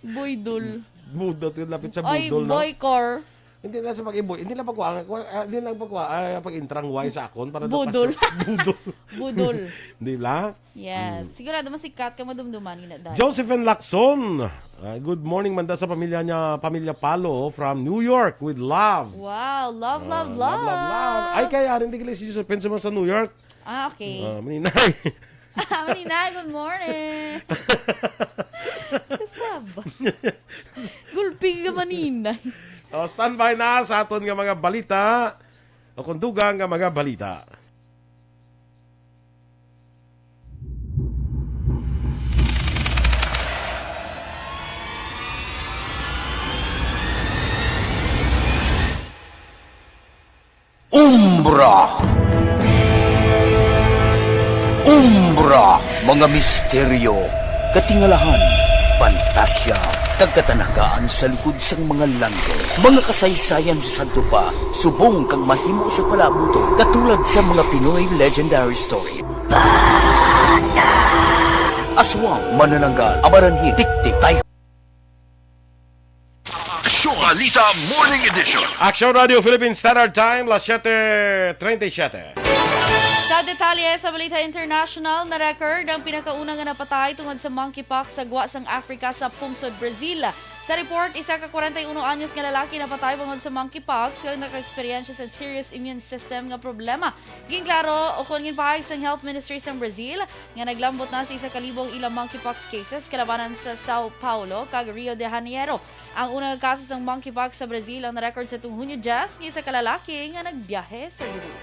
Boy Dul. Budot, yung lapit sa Oy, budol, no? Boy Cor. Hindi na sa pag-iboy, hindi lang pagkuha, ah, hindi lang pagkuha, ah, pag-intrang Y sa akon para Budol. dapas-, budol. Budol. Di ba? Yes. Mm. Sigurado masikat ka, madumduman, gina, dahil. Josephine Lacson. Ah, good morning, manda sa pamilya niya, pamilya Palo from New York with love. Wow, love, Ah, love, love, love, love. love. Ay, kaya rin, di gali si Josephine sa, sa New York. Ah, okay. Ah, maninay. Maninay, good morning. Kasaba. Gulpi ka, maninay. Oh, standby na sa aton nga mga balita o kung dugang nga mga balita. Umbra. Umbra, mga misteryo, katingalahan, pantasya, kag katanagaan sa lugod sang mga langit. Mga kasaysayan sa sadto pa, subong kag mahimo sa palaabuton, katulad sa mga Pinoy legendary story. Aswang, manananggal, amaranhit, tiktik, tay- Aksyon Balita Morning Edition. Aksyon Radio Philippine Standard Time, las siete treinta y siete. Sa detalye sa Balita International, na-record ang pinakauna nga napatay tungod sa monkeypox sa gwa sang Africa sa pungsod Brazil. Sa report, isa ka kwarenta y uno anyos nga lalaki napatay bangod sa monkeypox kag naka-eksperyensya sa serious immune system nga problema. Ginklaro ukon ginpahayag sang Health Ministry sang Brazil nga naglambot na sa isa ka libo ang ilang monkeypox cases kalabanan sa Sao Paulo kag Rio de Janeiro. Ang una nga kaso sang monkeypox sa Brazil ang na-record sa tuong Hunyo diyes nga isa ka lalaki nga nagbiyahe sa Europe.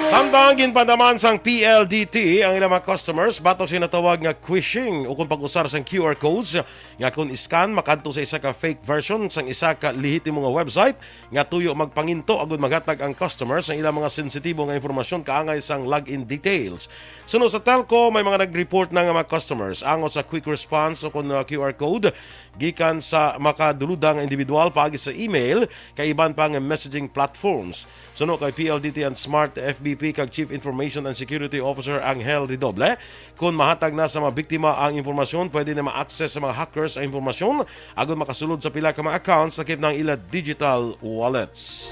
Samtang ginpandaman sang P L D T ang ilang mga customers batok sa ginatawag nga quishing ukon pag-usar sang Q R codes nga kon i-scan makadto sa isa ka fake version sang isa ka lehitimo nga website nga tuyo magpanginto agud maghatag ang customer sang ilang mga sensitibo nga impormasyon kaangay sang login details. Suno sa telco, may mga nag-report na nga mga customers angot sa quick response ukon, uh, Q R code gikan sa makaduluda nga individual paagi sa email kag iban pa nga messaging platforms. Suno kay P L D T and Smart F B P kag Chief Information and Security Officer Angel Redoble, kon mahatag na sa mga biktima ang impormasyon, pwede na ma-access sa mga hackers ang impormasyon agud makasulod sa pila ka mga accounts lakip na ang ila digital wallets.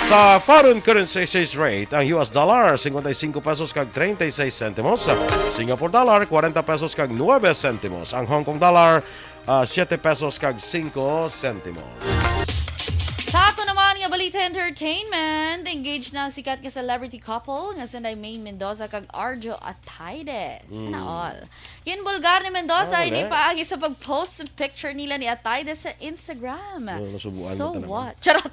Sa foreign currency exchange rate, ang U S dollar, cincuenta y cinco pesos kag treinta y seis centimos, Singapore dollar, cuarenta pesos kag nuebe centimos, ang Hong Kong dollar, ah, siete pesos kag cinco centimos. Sa ato naman nga balita entertainment, engaged na ang sikat nga celebrity couple nga sinday Maine Mendoza kag Arjo Ataide. Sana all. Ginbulgar ni Mendoza Ah, ini wala. paagi sa pag-post sa picture nila ni Ataide sa Instagram. Wala, nasubuan So mo talaga. what? Charot.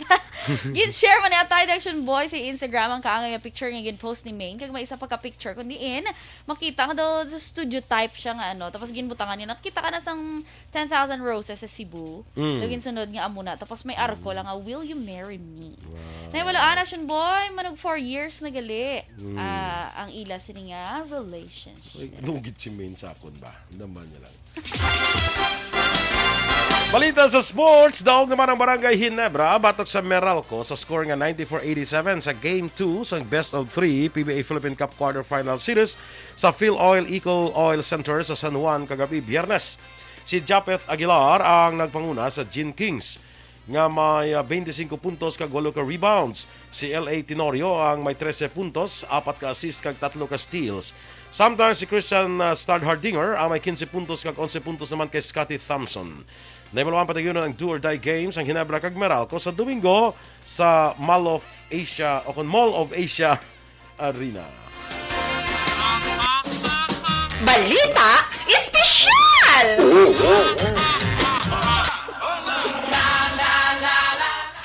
Gin-share man ni Ataide Action Boy sa Instagram ang kaangay nga picture nga gin-post ni Maine, kag may isa pa ka picture kun diin makita nga daw sa studio type siya nga ano, tapos ginbutangan niya, "Nakita ka na sang ten thousand roses sa Cebu." Mm. So, ginsunod nga amo na. Tapos may arko lang nga, "Will you marry me?" Wow. Nahibaluan, Action Boy, manog four years na gali, Mm. ah, ang ila sini nga Ay, relationship. lugit si Maine sa akon ba? Naman niya lang. Balita sa sports, daog naman ang Barangay Ginebra batok sa Meralco sa score nga ninety-four eighty-seven sa Game two sa Best of Three P B A Philippine Cup Quarterfinal Series sa Phil Oil Eco Oil Center sa San Juan kagabi, Biyernes. Si Japeth Aguilar ang nagpanguna sa Gin Kings nga may, ah, twenty-five puntos kag walo ka rebounds. Si L A Tenorio ang may trese puntos, apat ka assist kag tatlo ka steals. Samtang si Christian, ah, Standhardinger ang may quince puntos kag onse puntos naman kay Scottie Thompson. Nahibaluan padayonon ang Do or Die Games ang Ginebra kag Meralco sa Domingo sa Mall of Asia o kon Mall of Asia Arena. Balita Espesyal!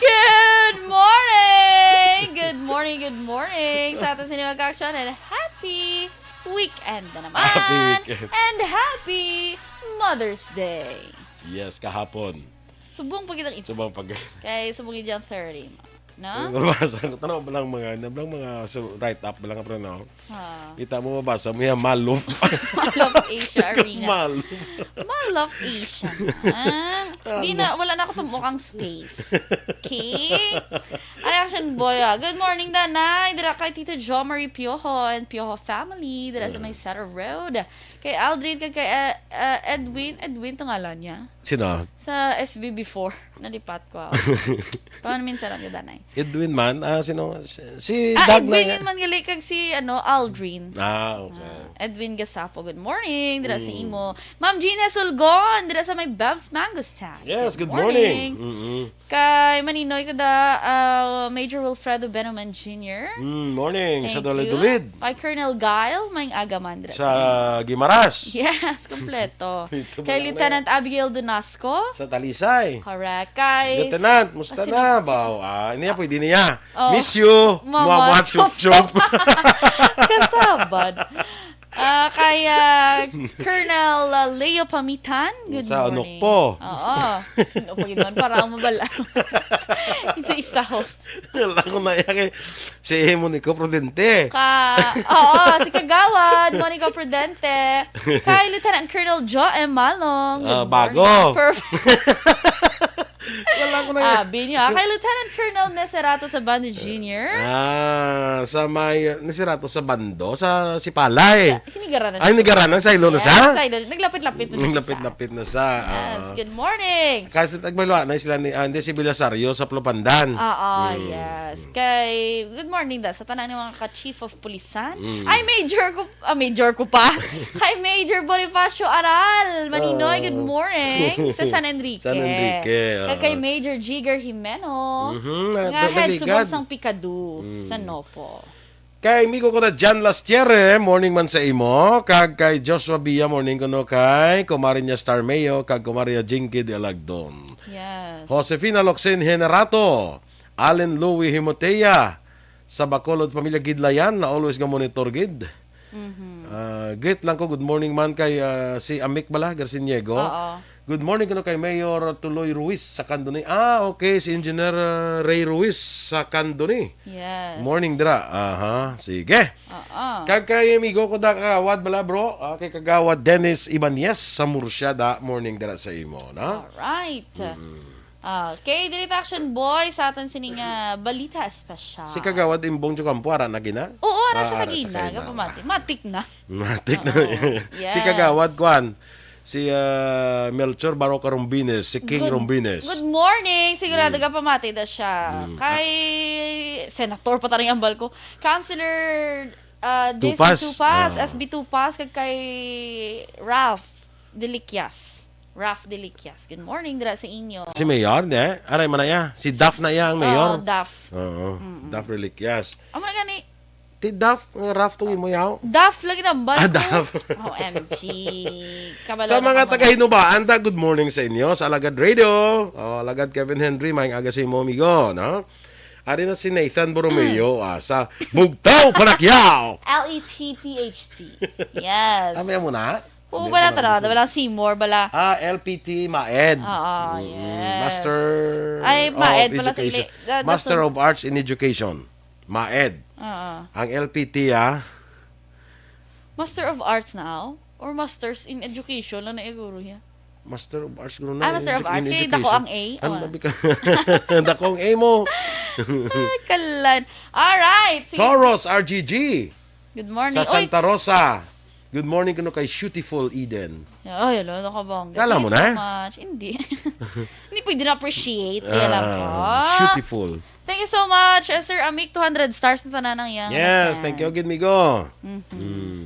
Good morning! Good morning, good morning sa aton sini mga ka-action, and happy weekend na naman! Happy weekend. And happy Mother's Day! Yes, kahapon. Subong pa kitang ito. Subong pag... Kay subong yung thirty, no? Nabasa ko, tanaw ba lang mga, na lang mga so, write-up ba lang, pero no? Ah. Kita mo, mabasa mo yan, Mall of. Mall of Asia Arena. Mall of. Mall of Asia. Ah, di na, wala na ako tumukhang space. Okay? Ano, Action Boy, ah. Good morning, Danay. Dira kay Tito Jo Marie Piojo and Piojo family. Dira sa may Sarah Road. Kay Aldrin, kag kay, uh, uh, Edwin. Edwin to ngalan niya. Sino? Sa S B before. Nalipat ko ako. Paano minsan lang, Danay? Edwin man? Ah, sino? Si, si Ah, Dag Edwin na yun man gali kag si, ano, Aldrin. Ah, okay. Ah, Edwin Gasapo, good morning. Dira sa imo. Ma'am Gina Sulgon, dira sa may Bev's Mango Stand. Yes, good morning. Mm-mm. Kay Maninoy kada, ah, Major Wilfredo Benoman Junior. Mm, morning. Sa Thank you. Dulid-Dulid. Kay Colonel Guile, may agaman dira Sa Guimaras. Yes, kompleto. Dito ba Kay lang Lieutenant Abigail Dunasco. Sa Talisay. Correct. Kay Lieutenant, musta Ah, sino na? si- Bao, ah, niya pwede niya. Oh. Miss you. Mama Mama Chup Chup Chup. Kasabad. Ah, kay ah, Colonel ah, Leo Pamitan. Good Sa morning. Anokpo. Oo. Sino pa yun man? Para ang mabala. Isa-isa ho. Wala ko na iya kay si Monico Prudente. Ka, oo, si Kagawad, Monico Prudente. Kay Lieutenant Colonel Joe M. Malong. Good Ah, morning. bago. Perfect. Wala Ako na yan. Abi niya. Kay Lieutenant Colonel Neserato Sabando Junior. Ah, sa may, Neserato Sabando, sa Sipalay. Hinigaran na Ay, siya. Hinigaran na, sa Iloilo Yes, sa? Sa Iloilo. Naglapit-lapit na siya sa. Naglapit-lapit na sa, Yes, ah. Good morning. Kasi tagbalwa na sila ni, ah, hindi, si Belisario sa Plupandan. Oo, Mm. yes. Kay, good morning da sa tanan ng mga ka-chief of pulisan. Mm. Ay, major ko, ah, major ko pa. Kay Major Bonifacio Aral, Maninoy, good Oh. morning. Sa San Enrique. San Enrique, Kag kay oo. Major Jigger Jimeno, Mhm, nga na- head naligan. Subong sang Pikadu Mm. sa Nopo. Kay amigo ko na Jan Lastiere, morning man sa imo. Kag kay Joshua Bia, morning kuno kay Kumari niya Star Mayo, kag Kumari niya Jinky de Alagdon. Yes. Josefina Locsin Generato, Allen Louie Himotea, sa Bacolod, pamilya Gidlayan, na always nga monitor gid. Mhm. Ah, greet lang ko, good morning man kay, ah, si Amik bala, Garciniego. Oo. Good morning kuno kay Mayor Tuloy Ruiz sa Candoni. Ah, okay, si Engineer, ah, Ray Ruiz sa Candoni. Yes. Morning dira. Aha, sige. Oo. Kag kay amigo ko na kagawad bala, bro. Ah, kay kagawad Dennis Ibanez sa Murcia da. Morning dira sa imo, no? Alright. Mm. Okay, dili ta action boy sa aton sining, ah, balita espesyal. Si Kagawad Imbong Jocampo, ara na gina? Oo, ara siya Ah, ara sa kagina, kaina. Kapamati. Matik na. Matik na. Oo. Si Yes. Kagawad, kwan, si, ah, Melchor Baro Rombines, si King Good, Rombines. Good morning. Sigurado Mm. ka pamati na siya. Mm. Kay Senator pa taring ambal ko. Councilor, ah, J C Tupas. Tupas, Ah. S B Tupas, kag kay Ralph Deliquias. Ralph Deliquias. Good morning dira sa inyo. Si Mayor, ne? Aray man na iya. Si Duff na iya ang Mayor. Oo, Duff. Oo. Mm-mm. Duff Reliquias. Amo na gani. Ti Duff, nga Ralph to mo yaw. Duff lagi na ba? Ah, Duff. O M G. Kabalo Sa na mga ka mo taga na. Hinubaan, ta, good morning sa inyo. Sa Alagad Radio. Oh, Alagad Kevin Henry, maayong aga sa imo, amigo, no? Ari na si Nathan Borromeo, ah, sa Bugtaw, Panakyaw. L E T P H T. Yes. Ah, may amo na? Oo, Hindi bala ko talaga. lang. Bala Seymour, bala. Ah, L P T, MAED. Oo, Mm, yes. Master Ay, of MAED pala sa Education. Ili-, the, the Master sun- of Arts in Education. MAED. Oo. Ang L P T, ah. Master of Arts na, aw? Or Masters in Education lang na iguro niya? Master of Arts, guro na, Ah, Master of educa-, in Arts. Kay dako education. ang A. Ano Oh. na bika-, dako ang A mo. Ay, kalan. Alright. Sige. Toros, R G G. Good morning. Sa Uy. Santa Rosa. Good morning kuno kay Beautiful Eden. Ay, hello, nakabangga. Kilala Thank mo you na? so much. Hindi. Hindi pwede na appreciate. Kaya lang Ah, ko. Beautiful. Thank you so much, uh, Sir Amik. Two hundred stars na tanan ang iyang Yes, nasend. Thank you, gid, migo. Mhm. Mm.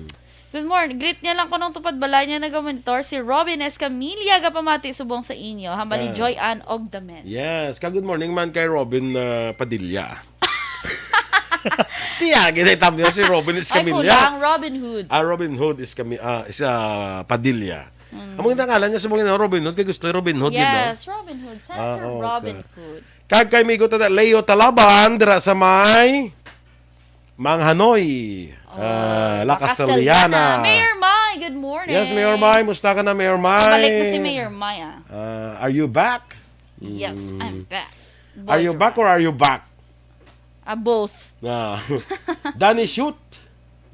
Good morning. Greet niya lang ko nung tupad balay niya nagamonitor si Robin Escamilla, gapamati subong sa inyo. Hambali Ah. Joy Ann Ogdamen. Yes, ka good morning man kay Robin, uh, Padilla. Tiya, ginay tamyo si Robin Ay, Escamilla. kulang, Robin Hood. Ah, Robin Hood is kami, ah, is, ah, Padilla. Mm. Amo nga ngalan niya sa mga Robin Hood, kay gusto Robin Hood, yun, no? Yes, Robin Hood. Senator Ah, okay. Robin Hood. Kag kay migo ta Leo Talaban, dira sa may Manghanoy, Oh, ah, La La Castellana. Castellana. Mayor Mai, good morning. Yes, Mayor Mai, musta ka na, Mayor Mai? Balik na si Mayor Mai, ah. Ah, are you back? Yes, Mm. I'm back. Are you Boy, back or are you back? Ah, both. Ah. Danny Shoot.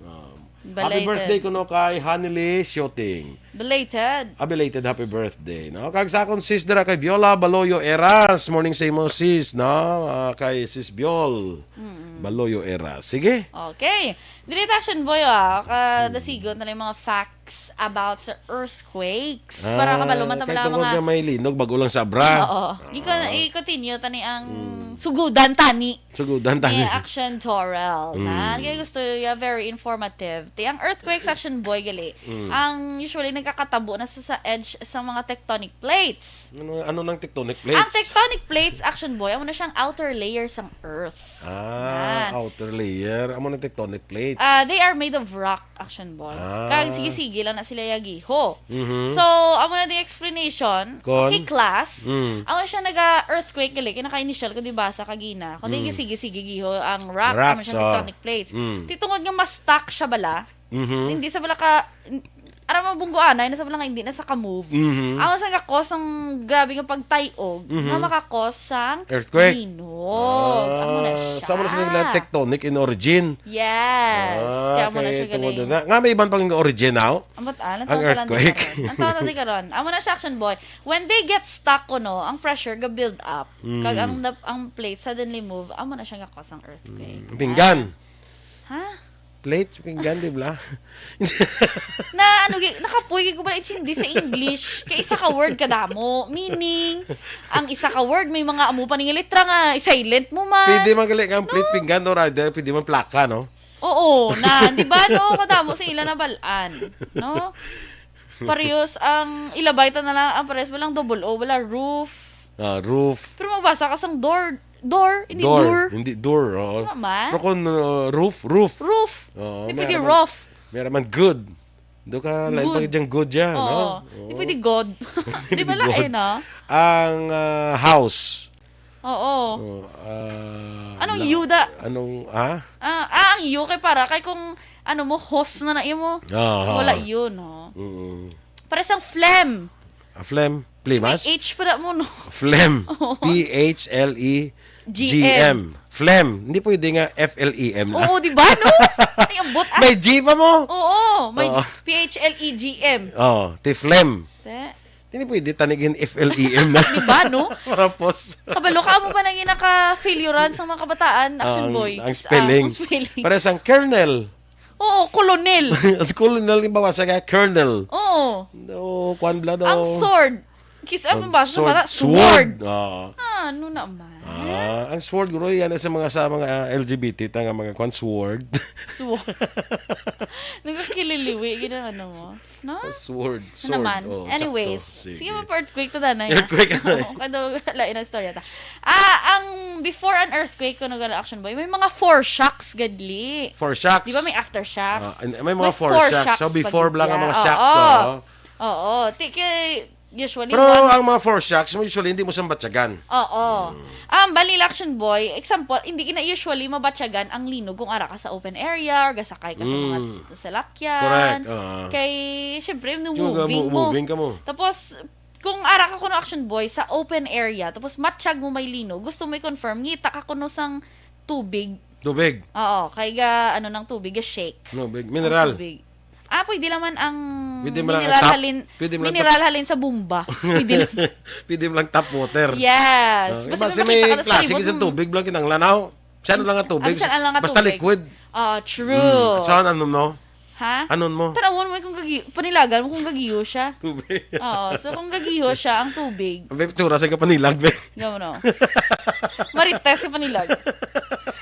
Um, happy Belated. birthday kuno kay Hanily Shooting. Belated. Ah, belated happy birthday, no? Kag sa akon sis dira kay Viola Baloyo Eras. Morning sa imo, sis, no? Ah, kay Sis Viol Mm-mm. Baloyo Eras. Sige. Okay. Dili ta action boy, ah. Ka-, Mm. dasigot na lang yung mga facts about sa earthquakes. Para Ah, kabalo man ta kay mga, tungod mga nga may linog, bago lang sa abra. Oo. Ah. Iko-, i-continue tani ang Mm. sugudan tani. Sugudan tani. Ni Action Torel. Mm. Na, kaya gusto niya, very informative. Ti, ang earthquakes, Action Boy, gali. Mm. Ang usually nagkakatabo na sa, sa edge sa mga tectonic plates. Ano, ano nang tectonic plates? Ang tectonic plates, Action Boy, amo na siyang outer layer sang Earth. Ah, Yan. outer layer. Amo nang tectonic plates. Ah, they are made of rock, Action Boy. Ah. Kag sige-sige lang na sila yagiho. Mhm. So, amo na the explanation. Kon? Okay, class. Mm. Amo na siya naga-earthquake gali, kay naka-initial ko, di ba, sa kagina. Kung di Mm. sige-sige giho ang rock, Rocks, amo siya oh. tectonic plates. Mm. Ti tungod nga mas stuck siya bala, Mhm. hindi sa bala ka, n-, Ara, mabunggoanay na sa lang, hindi na sa ka-move. Mhm. Ang sa nga cause ang grabe nga pagtay-og Mhm. nga makakos sang Earthquake. Linog. Amo na Ah, siya. Sa mo na sila tectonic in origin. Yes. Ah, Kaya mo na kay siya tungod galing. Na. Nga may iban pang origin now? Ang ba't, ah, ang ang tawag na earthquake. Karon. Ang tawag na karon. Amo na siya, Action Boy. When they get stuck, kuno, ang pressure ga build up. Mm. Kag ang, ang plate suddenly move, amo na siya nga cause ang earthquake. Mm. Pinggan. Ha? Plate, pinggan, di ba? Na ano, gi-, nakapoy, gi-, ko pala intindi sa English. Kay isa ka word kadamo. Meaning, ang isa ka word, may mga amo pa ning litra nga, silent mo man. Pwede man gali kang plate, No. Pinggan, or either, pwede man plaka, no? Oo, na, di ba, no? Kadamo sa ila na balaan, no? Parehas ang ilabay ta na lang, ang parehas walang double O, wala roof. Ah, roof. Pero magbasa ka sang door, door, hindi Door. Door. Hindi door, oo. Tama? Pero kung, uh, roof, roof. Roof. Oo, Di may pwede araman, roof. May araman good. Do ka, lain Good. Pa diyang good dyan, Oo. No? Di Oo. Pwede god. Di Pwede ba lain, good. Ah? Ang, ah, house. Oo. Oh, ah, Anong la-, yuda? Anong, ah? Ah, ah, ang yu kay para kay kung ano mo, host na na imo. Ah, ah. Wala yun, no? Mm. Para sang phlegm. A phlegm? Plimas? May H pa na mo, no? Phlegm. Oo. P H L E G M. G M. Phlegm. Hindi pwede nga F L E M na. Oo, di ba, no? Ay, ambot, ah. May G pa mo? Oo, may Oo. P H L E G M. Oh, ti phlegm. Te. Hindi pwede tanigin F L E M na. Di ba, no? Tapos. Kabalo ka mo ba nang naka-failure sa mga kabataan, Action Ang, Boy? ang Ah, spelling. Ang spelling. Para sang kernel. Oo, kolonel. Ang kolonel, yung bawa sa kaya, kernel. Oo. No, kwan bla daw. Ang sword. Kis-, ang Ang basa sword. Bata, Sword. Sword. Oo. Ah, ano naman? Ah, ang sword, guro, yan sa mga, sa mga, ah, L G B T, ta nga mga kwan, sword. Sword. Nagkakililiwi, gina-, ano mo? No? Sword, Ano sword. Naman? Oh, Anyways, sakto. Sige. Sige mo pa earthquake to, danay, ha? Earthquake, ano? Oo, kado, lain ang istorya ta. Ah, ang before an earthquake, kuno gala, Action Boy, may mga foreshocks gadli. Foreshocks? Di ba may aftershocks? Ah, and may mga May foreshocks. Foreshocks So, before pa lang ang gid mga siya. Shocks, Oo. Oh. Oo. Ti-, kay, usually, Pero one ang mga foreshocks, usually, hindi mo sambatyagan. Oo. Mm. Um, bali, Action Boy, example, hindi na usually mabatyagan ang linog kung ara ka sa open area or gasakay ka sa mga Mm. salakyan. Correct, oo. Kay, syempre, nung Yung moving mo, mo. Moving ka mo. Tapos, kung ara ka kuno, Action Boy, sa open area, tapos matyag mo may linog, gusto mo i-confirm, ngita ka kuno sang tubig. Tubig. Oo, kay ga, ano, ng tubig, ga shake. Tubig. Mineral. Ang tubig. Ah, pwede naman ang Pwede mo lang mineral ang tap-, halin, pwede mo lang mineral tap-, halin sa bomba. Pwede lang. Pwede mo lang tap water. Yes. Ah, Basta kasi may may makita ka, tas klase palibot kasi mo. Tubig lang kinahanglan, aw. Siya na lang ang tubig. Ang saan lang ang Basta tubig. Liquid. Ah, true. Mm. So, ano, no? Ha? Anon mo? Tanawon mo kung gagi-, panilagan mo kung gagiyo siya. Tubig. Oo. So, kung gagiyo siya, ang tubig. Ang may tsura sa kapanilag, be. Gamo, no? Marites sa panilag.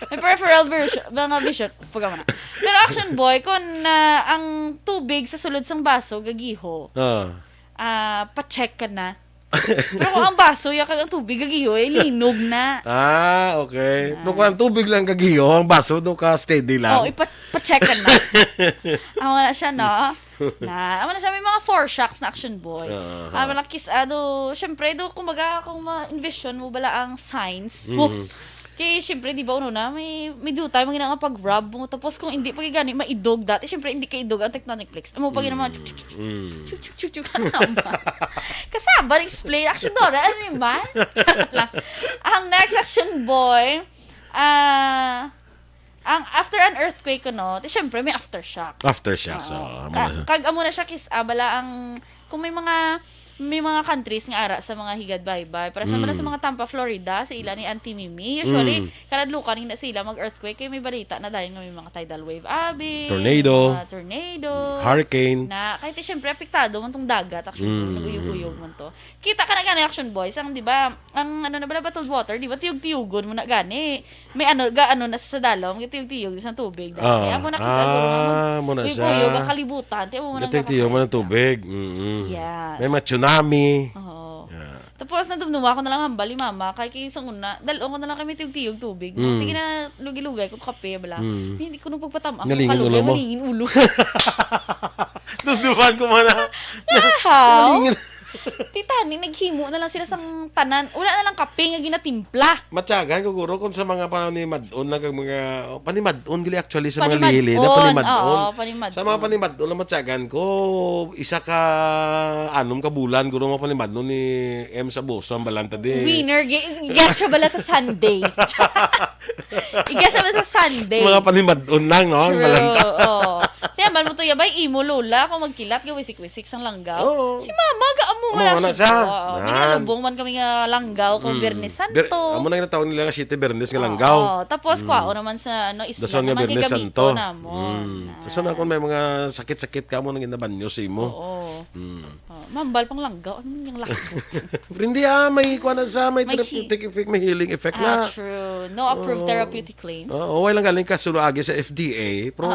May peripheral version, mga vision. Pagka mo na. Pero Action Boy, kung, ah, ang tubig sa sulod sang baso, gagiho, Ah. ah, pa-check ka na. Pero kung ang baso, ya kag ang tubig, gagiho, eh, linog na. Ah, okay. Ah. Pero kung ang tubig lang gagiho, ang baso, do ka steady lang. Oh, ipa-, pa-check ka na. Amo na siya, no? Na, amo na siya, may mga foreshocks na, Action Boy. Ah, ah. Amo na, kis-, ah, do, syempre, do, kumbaga, kung ma-envision mo bala ang signs mo. Mhm. Kay, syempre, di ba, uno na, may, may dutay, mga nga pag-rub mo. Tapos, kung hindi pa gani, maidog dati. Syempre, hindi kaidog ang tectonic plates. Amo pa gani, mga Mm. Mm. Chuk, chuk, chuk, chuk. Ano naman? Kasaba, explain. Action, Dora, ano yun ba? Charot lang. Ang next, Action Boy, ah, ang after an earthquake, no? Di, syempre, may aftershock. Aftershocks, Oo. oo, amo Ka-, na siya. Kag amo na siya, kis-, ah, bala ang, kung may mga, may mga countries nga ara sa mga higad baybay. Para sa, bala sa Mm. mga Tampa, Florida, sa ila ni Auntie Mimi. Usually, Mm. kaladlukan na sila mag-earthquake, kay may balita na dahil nga may mga tidal wave, abi, Tornado. mga tornado. Hurricane. Na, kahit, eh, syempre, apektado man tong dagat, actually, Mm. nag-uyog-uyog man to. Kita ka na gani, Action Boys, ang, di ba, ang, ano na ba, bottled water, di ba, tiyog-tiyogon mo na gani. May ano, ga, ano na sa dalom, tiyog-tiyog sa tubig. Ah. Kaya mo na kisa, guro, nga Ah, mo na siya. Uyog-uyog ang kalibutan, tiyan mo na Tiyog-tiyogon mo ng nakakaya. Tubig. Mm-mm. Yes. May mga tsunami. Oo. Yeah. Tapos, nadumduma ko na lang hambal ni Mama, kay, kay sa una, dal-on ko na lang kay may tiyog-tiyog tubig. Mm. Tingin na, lugay-lugay ko kape, bala. Mm. Hindi ko nung pagpatam-, ang Nalingin kalugay, ulo mo? Nalingin ulo. Dumduman ko man na. How? Nalingin. Titani, naghimo na lang sila sang tanan. Wala na lang kape nga ginatimpla. Matyagan ko, guro, kung sa mga panimad-on lang kag mga, panimad-on gali actually sa mga Panimad-on, lili na panimad-on. Oo, panimad-on. Sa mga panimad-on lang matyagan ko, isa ka anom ka bulan, guro, mga panimad-on ni M sa Boso ang balanta di. Winner, gi- guess siya bala sa Sunday. I-guess siya bala sa Sunday. Mga panimad-on lang, no? Ang True, balanta. Oo. Kaya man mo to, yabay, imo lola, kung magkilat, gawisik-wisik sang langgaw. Oo. Si mama, gaamo Amo man na siya. siya. Oo. Yan. Ginalubong man kami nga langgaw kung Mm. Birnes Bir- Santo. Amo na ginatawag nila nga Siete Birnes nga langgaw. Oo. Tapos, kwao naman sa ano, isla Dason nga naman, Birnes kigamito Santo. na mo. Mm. Na. Dason na kung may mga sakit-sakit ka mo nang ginabanyo sa imo. Oo. Mm. Oh, mambal pang langgaw. Ano yung langgaw? Pero hindi ah, may kuha na sa, may, May therapeutic he- effect, may healing effect Ah, na. True. No approved Oo. Therapeutic claims. Oo, way lang galing kasulagi sa F D A, pero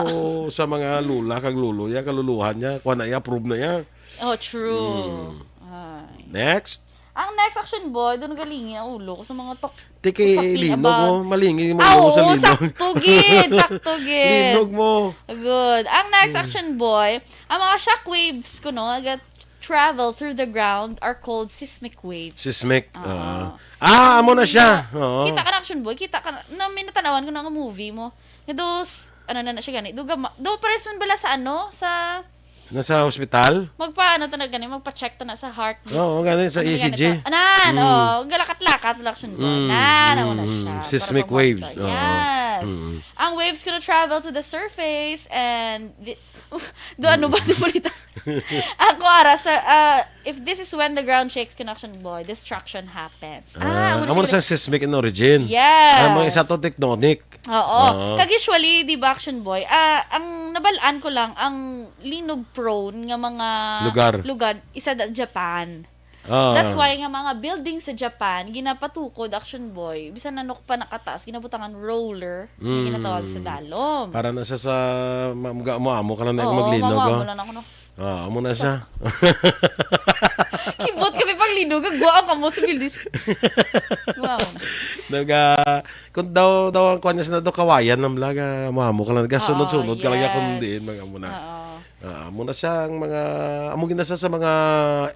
sa mga lula kag lulo niya, kaluluhan niya, kuha na iya, approve na iya. Oh, true. Ay. Next. Ang next, Action Boy, doon galingi ang ulo ko sa mga tok. Tiki, Usapin linog about mo. Malingi mo Ah, ulo sa oo, linog. Sakto gid, sakto gid. Linog mo. Good. Ang next, Hmm. Action Boy, ang mga shockwaves ko, no, that travel through the ground are called seismic waves. Sismic. Oo. Ah, ah, amo na siya. Oo. Kita ka na, Action Boy, kita ka na, na may natanawan ko na nga movie mo. Nga do, s- ano na na siya gani, do, gama, do pares man bala sa ano, sa, Nasa hospital? magpa, ano ta na gani, magpa-check ta na sa heart. Oo, gani sa Ano E C G. gani to? Anan, Mm. oh, galakat-lakat lang siya. Mm, Nan, mm, ano na mm. siya. Seismic Para waves. mabuhat. Oo. Yes. Mm. Ang waves gonna travel to the surface and the, do ano ba sa balita? Ako ara sa, ah, if this is when the ground shakes, Action Boy, destruction happens. Ah, Ah, amo na amo na siya. sa seismic in origin. Yes. Ang mga isa to tectonic. Oo. Oo. Kag usually, di ba, Action Boy, ah, ang nabalaan ko lang, ang linog prone nga mga Lugar. lugar, isa da Japan. Ah. That's why nga mga building sa Japan, ginapatukod, Action Boy, bisan nanok pa nakataas, ginabutangan roller, nga Mm. ginatawag sa dalom. Para na sa, sa ma- mga amo-amo ka lang na Oo, maglinog. mama Oh. mo lang ako, no? Ah, amo na siya. Kibot kami pag linog, ang guwa ang kamot sa buildings. Guwa mo na. Naga, kung daw, daw ang kuwan niya sa daw kawayan ng blaga, amo-amo ka lang. Gasunod-sunod ka lang Oo, kung yes. diin, mga amo na. Oo. Ah, amo na siya ang mga, amo gina sa, sa mga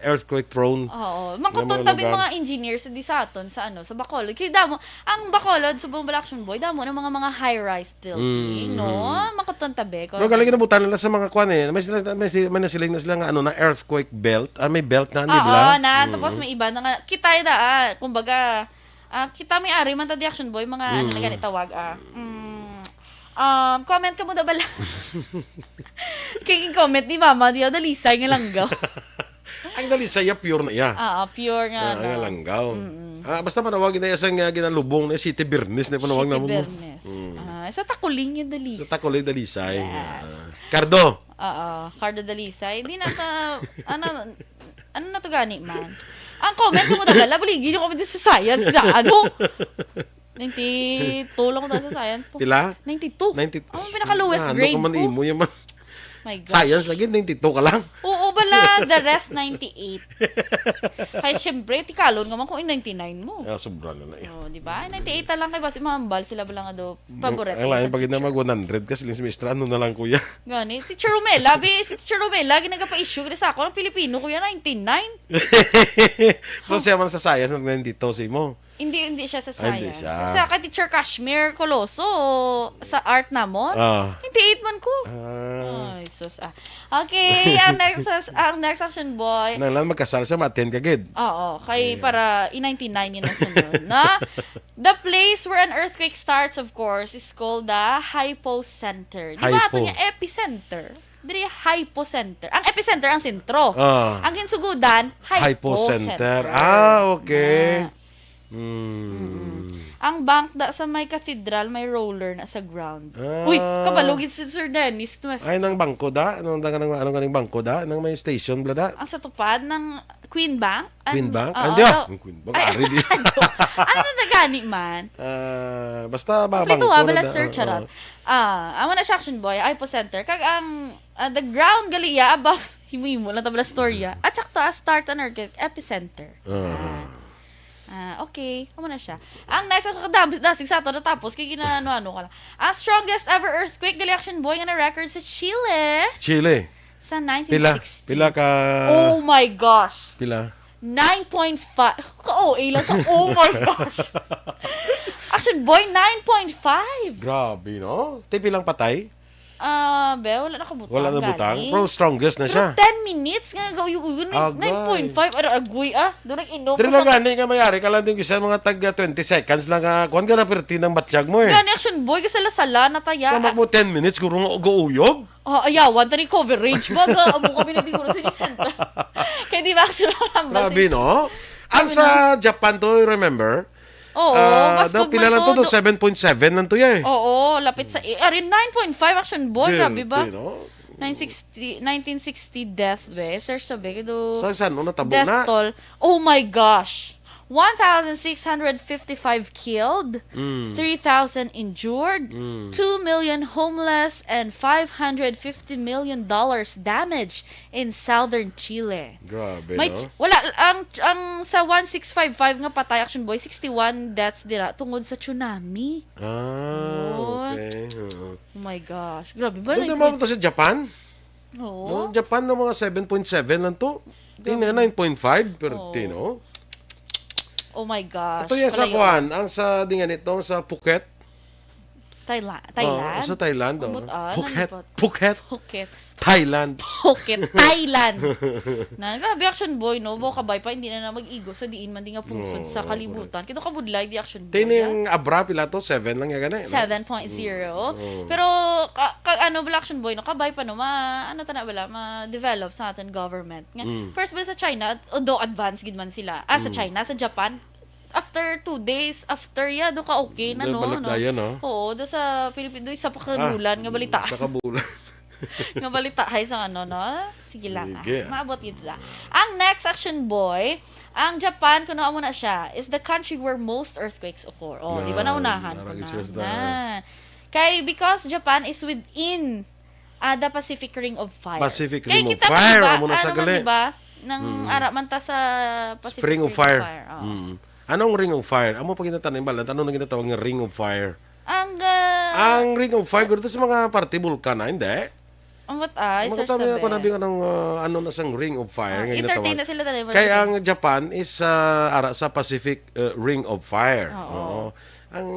earthquake prone. Oo. Nga Mangkuton mga tabi lugar. Mga engineers sa di sa aton sa ano, sa Bacolod. Kaya damo, ang Bacolod, subong bala, Action Boy, damo ng mga, mga high-rise building, Mm, no? mm. Mangkuton tabi ko. Pero galing na butan nila sa mga kwan eh. May, sila, may, sila- may nasiling na sila nga ano na earthquake belt. Ah, may belt na Oo, nila. na, Mm. Tapos may iba na nga. Kita na, ah, kumbaga, ah, kita may ari man ta di, Action Boy, mga ano na Mm. gani tawag, ah. Mm, um, comment ka mo da bala. Kay comment ni Mama, di ako dalisay nga langgaw. Ang dalisay, ah, pure na iya. Ah, pure nga Ah, na. nga langgaw. Ah, basta panawag na iya sa nga ginalubong na City Bernes na panawag City naman mo. Bernes. Ah, sa Takuling yung dalis. Sa Takuling dalisay. Yes. Ah. Cardo. Oo, Cardo Dalisay. Di na ta, ano, ano na to gani man? Ang comment mo da bala, baligi yung comment sa science na, ano? Ninety-two lang ko sa science po. Pila? Ninety-two. Ninety. Ang pinaka-lowest Ah, ano grade ka man ko. Imo, yan man. My gosh. Science lagi, ninety-two ka lang. Oo, bala, the rest ninety-eight. Kaya syempre, tikalon nga man kung ninety-nine mo. Ah, sobra na na. Oh, di ba? Ninety-eight na lang kay basi mahambal sila bala nga do paborito. Ang lain pag na mag one hundred ka siling semestre, ano na lang, kuya? Gani, Teacher Romela, bi, si Teacher Romela, ginagapa-issue gani sa ako, ang Pilipino, kuya, ninety-nine. Pero siya man sa science, nag ninety-two sa imo. Hindi, hindi siya sa Ay, hindi science. Siya. Sa kay Teacher Kashmir Coloso, sa art namon, Ah. ninety-eight man ko. Ah. Ay, sus, ah. Okay, ang next, ang next, Action Boy. Nang lang magkasal siya, ma-attend ka gid. Oo, kay para i ninety-nine yun ang sunod, no? The place where an earthquake starts, of course, is called the hypocenter. Di ba ato Hypo. Niya epicenter? Diri, hypocenter. Ang epicenter ang sentro. Ah. Ang ginsugudan, Hypocenter. hypocenter. Ah, okay. Na. Hmm. Ang bank da sa may cathedral, may roller na sa ground. Ah. Uy, kabalo gid si Sir Dennis Nuestra. Ay, nang bangko da? Anong, anong, anong, anong bangko da? Nang may station bla da? Ang sa tupad ng Queen Bank? Queen An- Bank? Oo, Ah, hindi, ah. daw- Ang Queen Bank, Ay, ari di. ano na gani man? Ah, basta ba Kompleto bangko ha, na bala da? Sir, Oo. Charot. Ah, amo na siya, Action Boy, hypocenter. Kag ang ah, the ground gali iya above, himo-himo lang ta bala storya. At saka to, ah, start an earthquake epicenter. Ah. Ah, okay. Amo na siya. Ang next, ang kadam- dasig sa ato natapos, kay ginaano-ano ka lang. Ang strongest ever earthquake gali, Action Boy, nga na-record sa Chile. Chile. Sa Pila? nineteen sixty. Pila ka? Oh my gosh. Pila? Nine point five. Ka-O A lang sa, oh my gosh. Action Boy, nine point five. Grabe, no? Tipi lang patay. Ah, be, wala na kabutang. Wala na butang. Gani. Pero strongest na Pero siya. ten minutes nga gauyog-uyon. Agay. Nine point five. Ano, agoy, ah. Doon nag-inom Diri pa lang sa... gani nga mayari ka lang din sa mga tag twenty seconds lang nga kuan ka na perti ng batyag mo eh. Gani, Action Boy, kasala-sala na taya. Kamak mo ten minutes, guro nga gauyog. Oh, ayawan, tani coverage. Baga, amo kami na siguro sa Vicente. Kaya di ba, Action Boy, ang Grabe, no? Ang sa Japan to, remember? Oo, Ah, mas daw kagman pila lang to, to, do seven point seven lang to, eh. Oo, lapit sa, eh, ari, nine point five, Action Boy, grabe ba? Grabe, no? Nine sixty, nineteen sixty death, be. Search to, be. Do Sa saan, no, natabo death na? Toll. Oh my gosh. One thousand six hundred fifty-five killed, Mm. three thousand injured, Mm. two million homeless, and five hundred fifty million dollars damage in southern Chile. Grabe, May, no? wala, ang, ang sa one six five five nga patay, Action Boy, sixty-one deaths dira tungod sa tsunami. Ah, Oh. Okay. Oo. Oh my gosh. Grabe ba? Doon Nine naman to sa Japan? Oo. No? Japan no, mga seven point seven lang to. Di na nine point five, pero Oo. di, no? Oh my gosh. Ito yan sa Kalayo. Kuan, ang sa dingan ito, sa Phuket. Thailand. Oh, Thailand? Sa Thailand, oh. Ambot, ah, Phuket. nalipot. Phuket. Phuket. Thailand. Phuket. Thailand. Na, grabe, Action Boy, no? Bo, kabay pa, hindi na na mag-igo sa diin man di nga pungsod Oo, sa kalibutan. Kito kabudlay, di, Action Boy, Tining ah. Abra pila to, seven lang yan gani, no? Seven point zero. Oo. Pero, ka, ka, ano bala, Action Boy, no? Kabay pa, no? Ma, ano ta na bala? Ma-develop sa aton government. Nga, Mm. first bala sa China, although advanced gid man sila. Ah, sa Mm. China, sa Japan, after two days, after, ya, do ka okay na, no? Balik No? dayan, no? Oo, do sa Pilipinas, do isa pa ka bulan nga balita. Sa kabulan. Nga balita, hay, sa ano, no? Sige lang, Sige. Ah. Maabot gid la. Ang next, Action Boy, ang Japan, kuno amo na siya, is the country where most earthquakes occur. Oh, di ba Na, naunahan ko narang na? isa sa Na. Kay, because Japan is within ah, the Pacific Ring of Fire. Pacific Kay Ring of kita man, Fire, di ba? amo na sa Ano man, gali. di ba? Nang Mm. ara man ta sa Pacific Ring of Ring Fire. of Fire. Oo. Mm. Anong Ring of Fire? Amo pa ginatawag, ano nga Ring of Fire? Ang, ah, Ang Ring of Fire, guro, sa mga parte, bulkan na, hindi? Ang what, ah, Ang search mga tabi na ako ba? na bing anong, ah, ano na sang Ring of Fire Ah, nga entertain ginatawag. na sila talaga. Kay ang Japan is ah, ara sa Pacific ah, Ring of Fire. Oo. Oo. Ang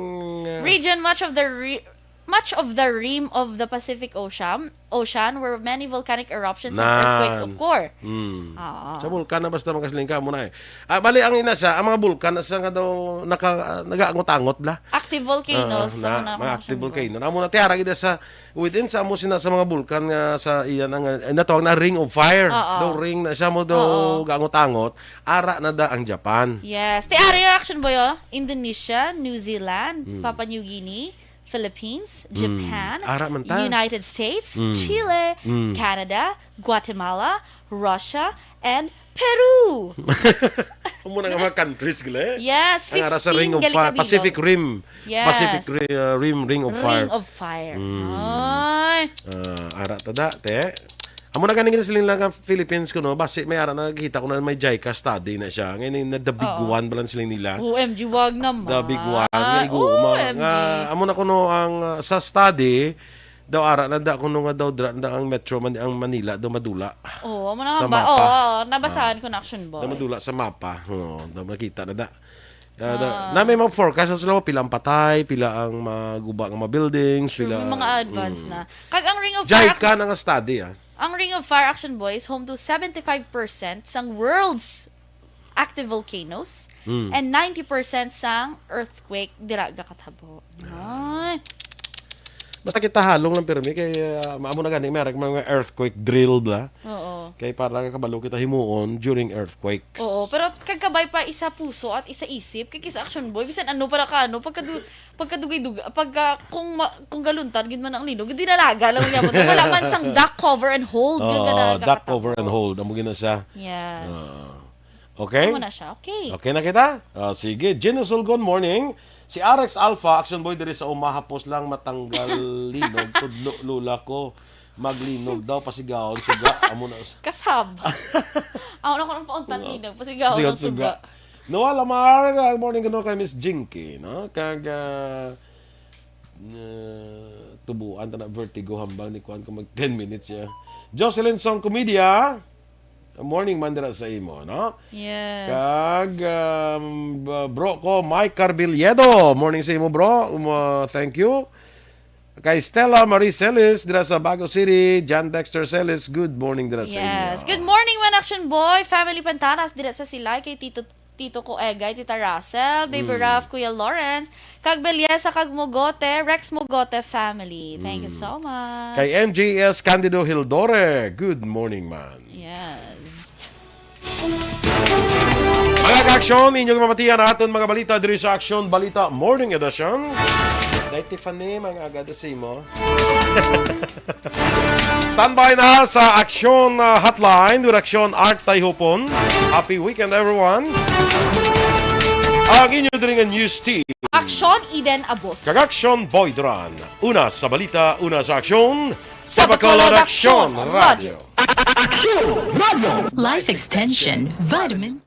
ah, Region, much of the re- much of the rim of the Pacific Ocean ocean where many volcanic eruptions and Nan. Earthquakes occur. Mm. Oo. Sa bulkan na basta magasiling ka mo na eh. Ah, bali, ang ina sa, ang mga bulkan na sa nga daw naka, ah, nagaangot-angot la. Active volcanoes. Ah, Sa na, una, mga mga active symbol. Volcano. Amo na, tiara gid sa, within sa amo sina sa mga bulkan nga sa iya na nga, eh, natawag na Ring of Fire. Oo. Daw ring na siya mo daw Oo. gaangot-angot. Ara na da ang Japan. Yes. Ti ari, Action Boy, oh. Indonesia, New Zealand, Mm. Papua New Guinea, Philippines, Mm. Japan, Ara man ta. United States, Mm. Mm. Canada, Guatemala, Russia, and Peru. Amo na nga mga countries, gila. Yes, Ang ara sa Ring fifteen of gali Fire, kabilog. Pacific Rim. Yes. Pacific Ri- uh, Rim, Ring of Fire. Ring of Fire. Mm. Ay. Ah, ara ta da, te. Amo na ganing sila lang ang Philippines ko, no? Basi may ara na nakita ko na may JICA study na siya. Ngayon na the big Oo. one, balan sila nila. O M G, wag naman. The big one. Nga igo, ma- O M G. nga, amo na kuno ang uh, sa study, daw ara na da kuno nga daw dra na ang Metro Man ang Manila daw madula. Oo, amo na Sa nga ba? mapa. Oo, oo, nabasahan ko na, Action Boy. Daw madula sa mapa. Oo, daw makita na da. Uh, na, na may mga forecast na sila, pila ang patay, pila ang maguba nga mga buildings, Sure, pila may mga advance mm. na. Kag ang Ring of Fire, JICA na nga study, ah. Ang Ring of Fire, Action Boy, is home to seventy-five percent sang world's active volcanoes Mm. and ninety percent sang earthquake dira gakatabo. Ay. Basta kita halong lang pirmi kay uh, amo na gani may arag mga earthquake drill bla. Oo. Kay para kabalo kita himuon during earthquakes. Oo, pero kagkabay pa isa puso at isa isip, kay kisa, Action Boy, bisan ano para ka ano, pagkadu pagkadugay-dugay, pagka kung ma, kung galuntad gid man ang linog, dinalaga lang niya mo. Wala man sang duck, cover and hold, gid Oo, nga duck nagakatabo. Cover and hold amo gina siya. Yes. Ah. Okay? Amo na siya. Okay. Okay na kita? Ah, sige. Gino Sulgon, morning. Si Alex Alpha, Action Boy, diri sa Omaha Post lang matanggal linog. Tudlo, lula ko. Maglinog daw, pasigawon, suga. Amo na. Kasab. Ako na ko nang pauntan linog. Pasigaw Pasigaw, ng suga. Noah Lamar, good morning, gano kay Miss Jinky, no? Kag, ah, ah, tubuan ta na vertigo hambang ni kuan ko mag ten minutes, ya. Jocelyn Song Comedia. Morning man dira sa imo, no? Yes. Kag, um, b- bro ko, Mike Carbiliedo. Morning sa imo, bro. Um, uh, thank you. Kay Stella Marie Celis dira sa Bago City, John Dexter Celis, good morning dira sa inyo. Yes. Good morning, man, Action Boy. Family Pantanas, dira sa Silay, kay Tito Tito ko Egay, Tita Russell, Baby Ralph, Kuya Lawrence, kag Belyesa, kag Mogote, Rex Mogote family. Thank you so much. Kay M J S Candido Hildore, good morning, man. Yes. Mga ka-aksyon, inyong mamatian aton mga balita diri sa Aksyon Balita Morning Edition. Day Tiffany, mga agad sa imo. Standby na sa Aksyon uh, Hotline with Aksyon Art Tayhupon. Happy weekend, everyone. Ang inyo diri nga news team. Aksyon Eden Abos. Kag Aksyon Boy Duran. Una sa balita, una sa aksyon. Sa Bacolod Aksyon Radio. Aksyon Radio. Life Extension Vitamin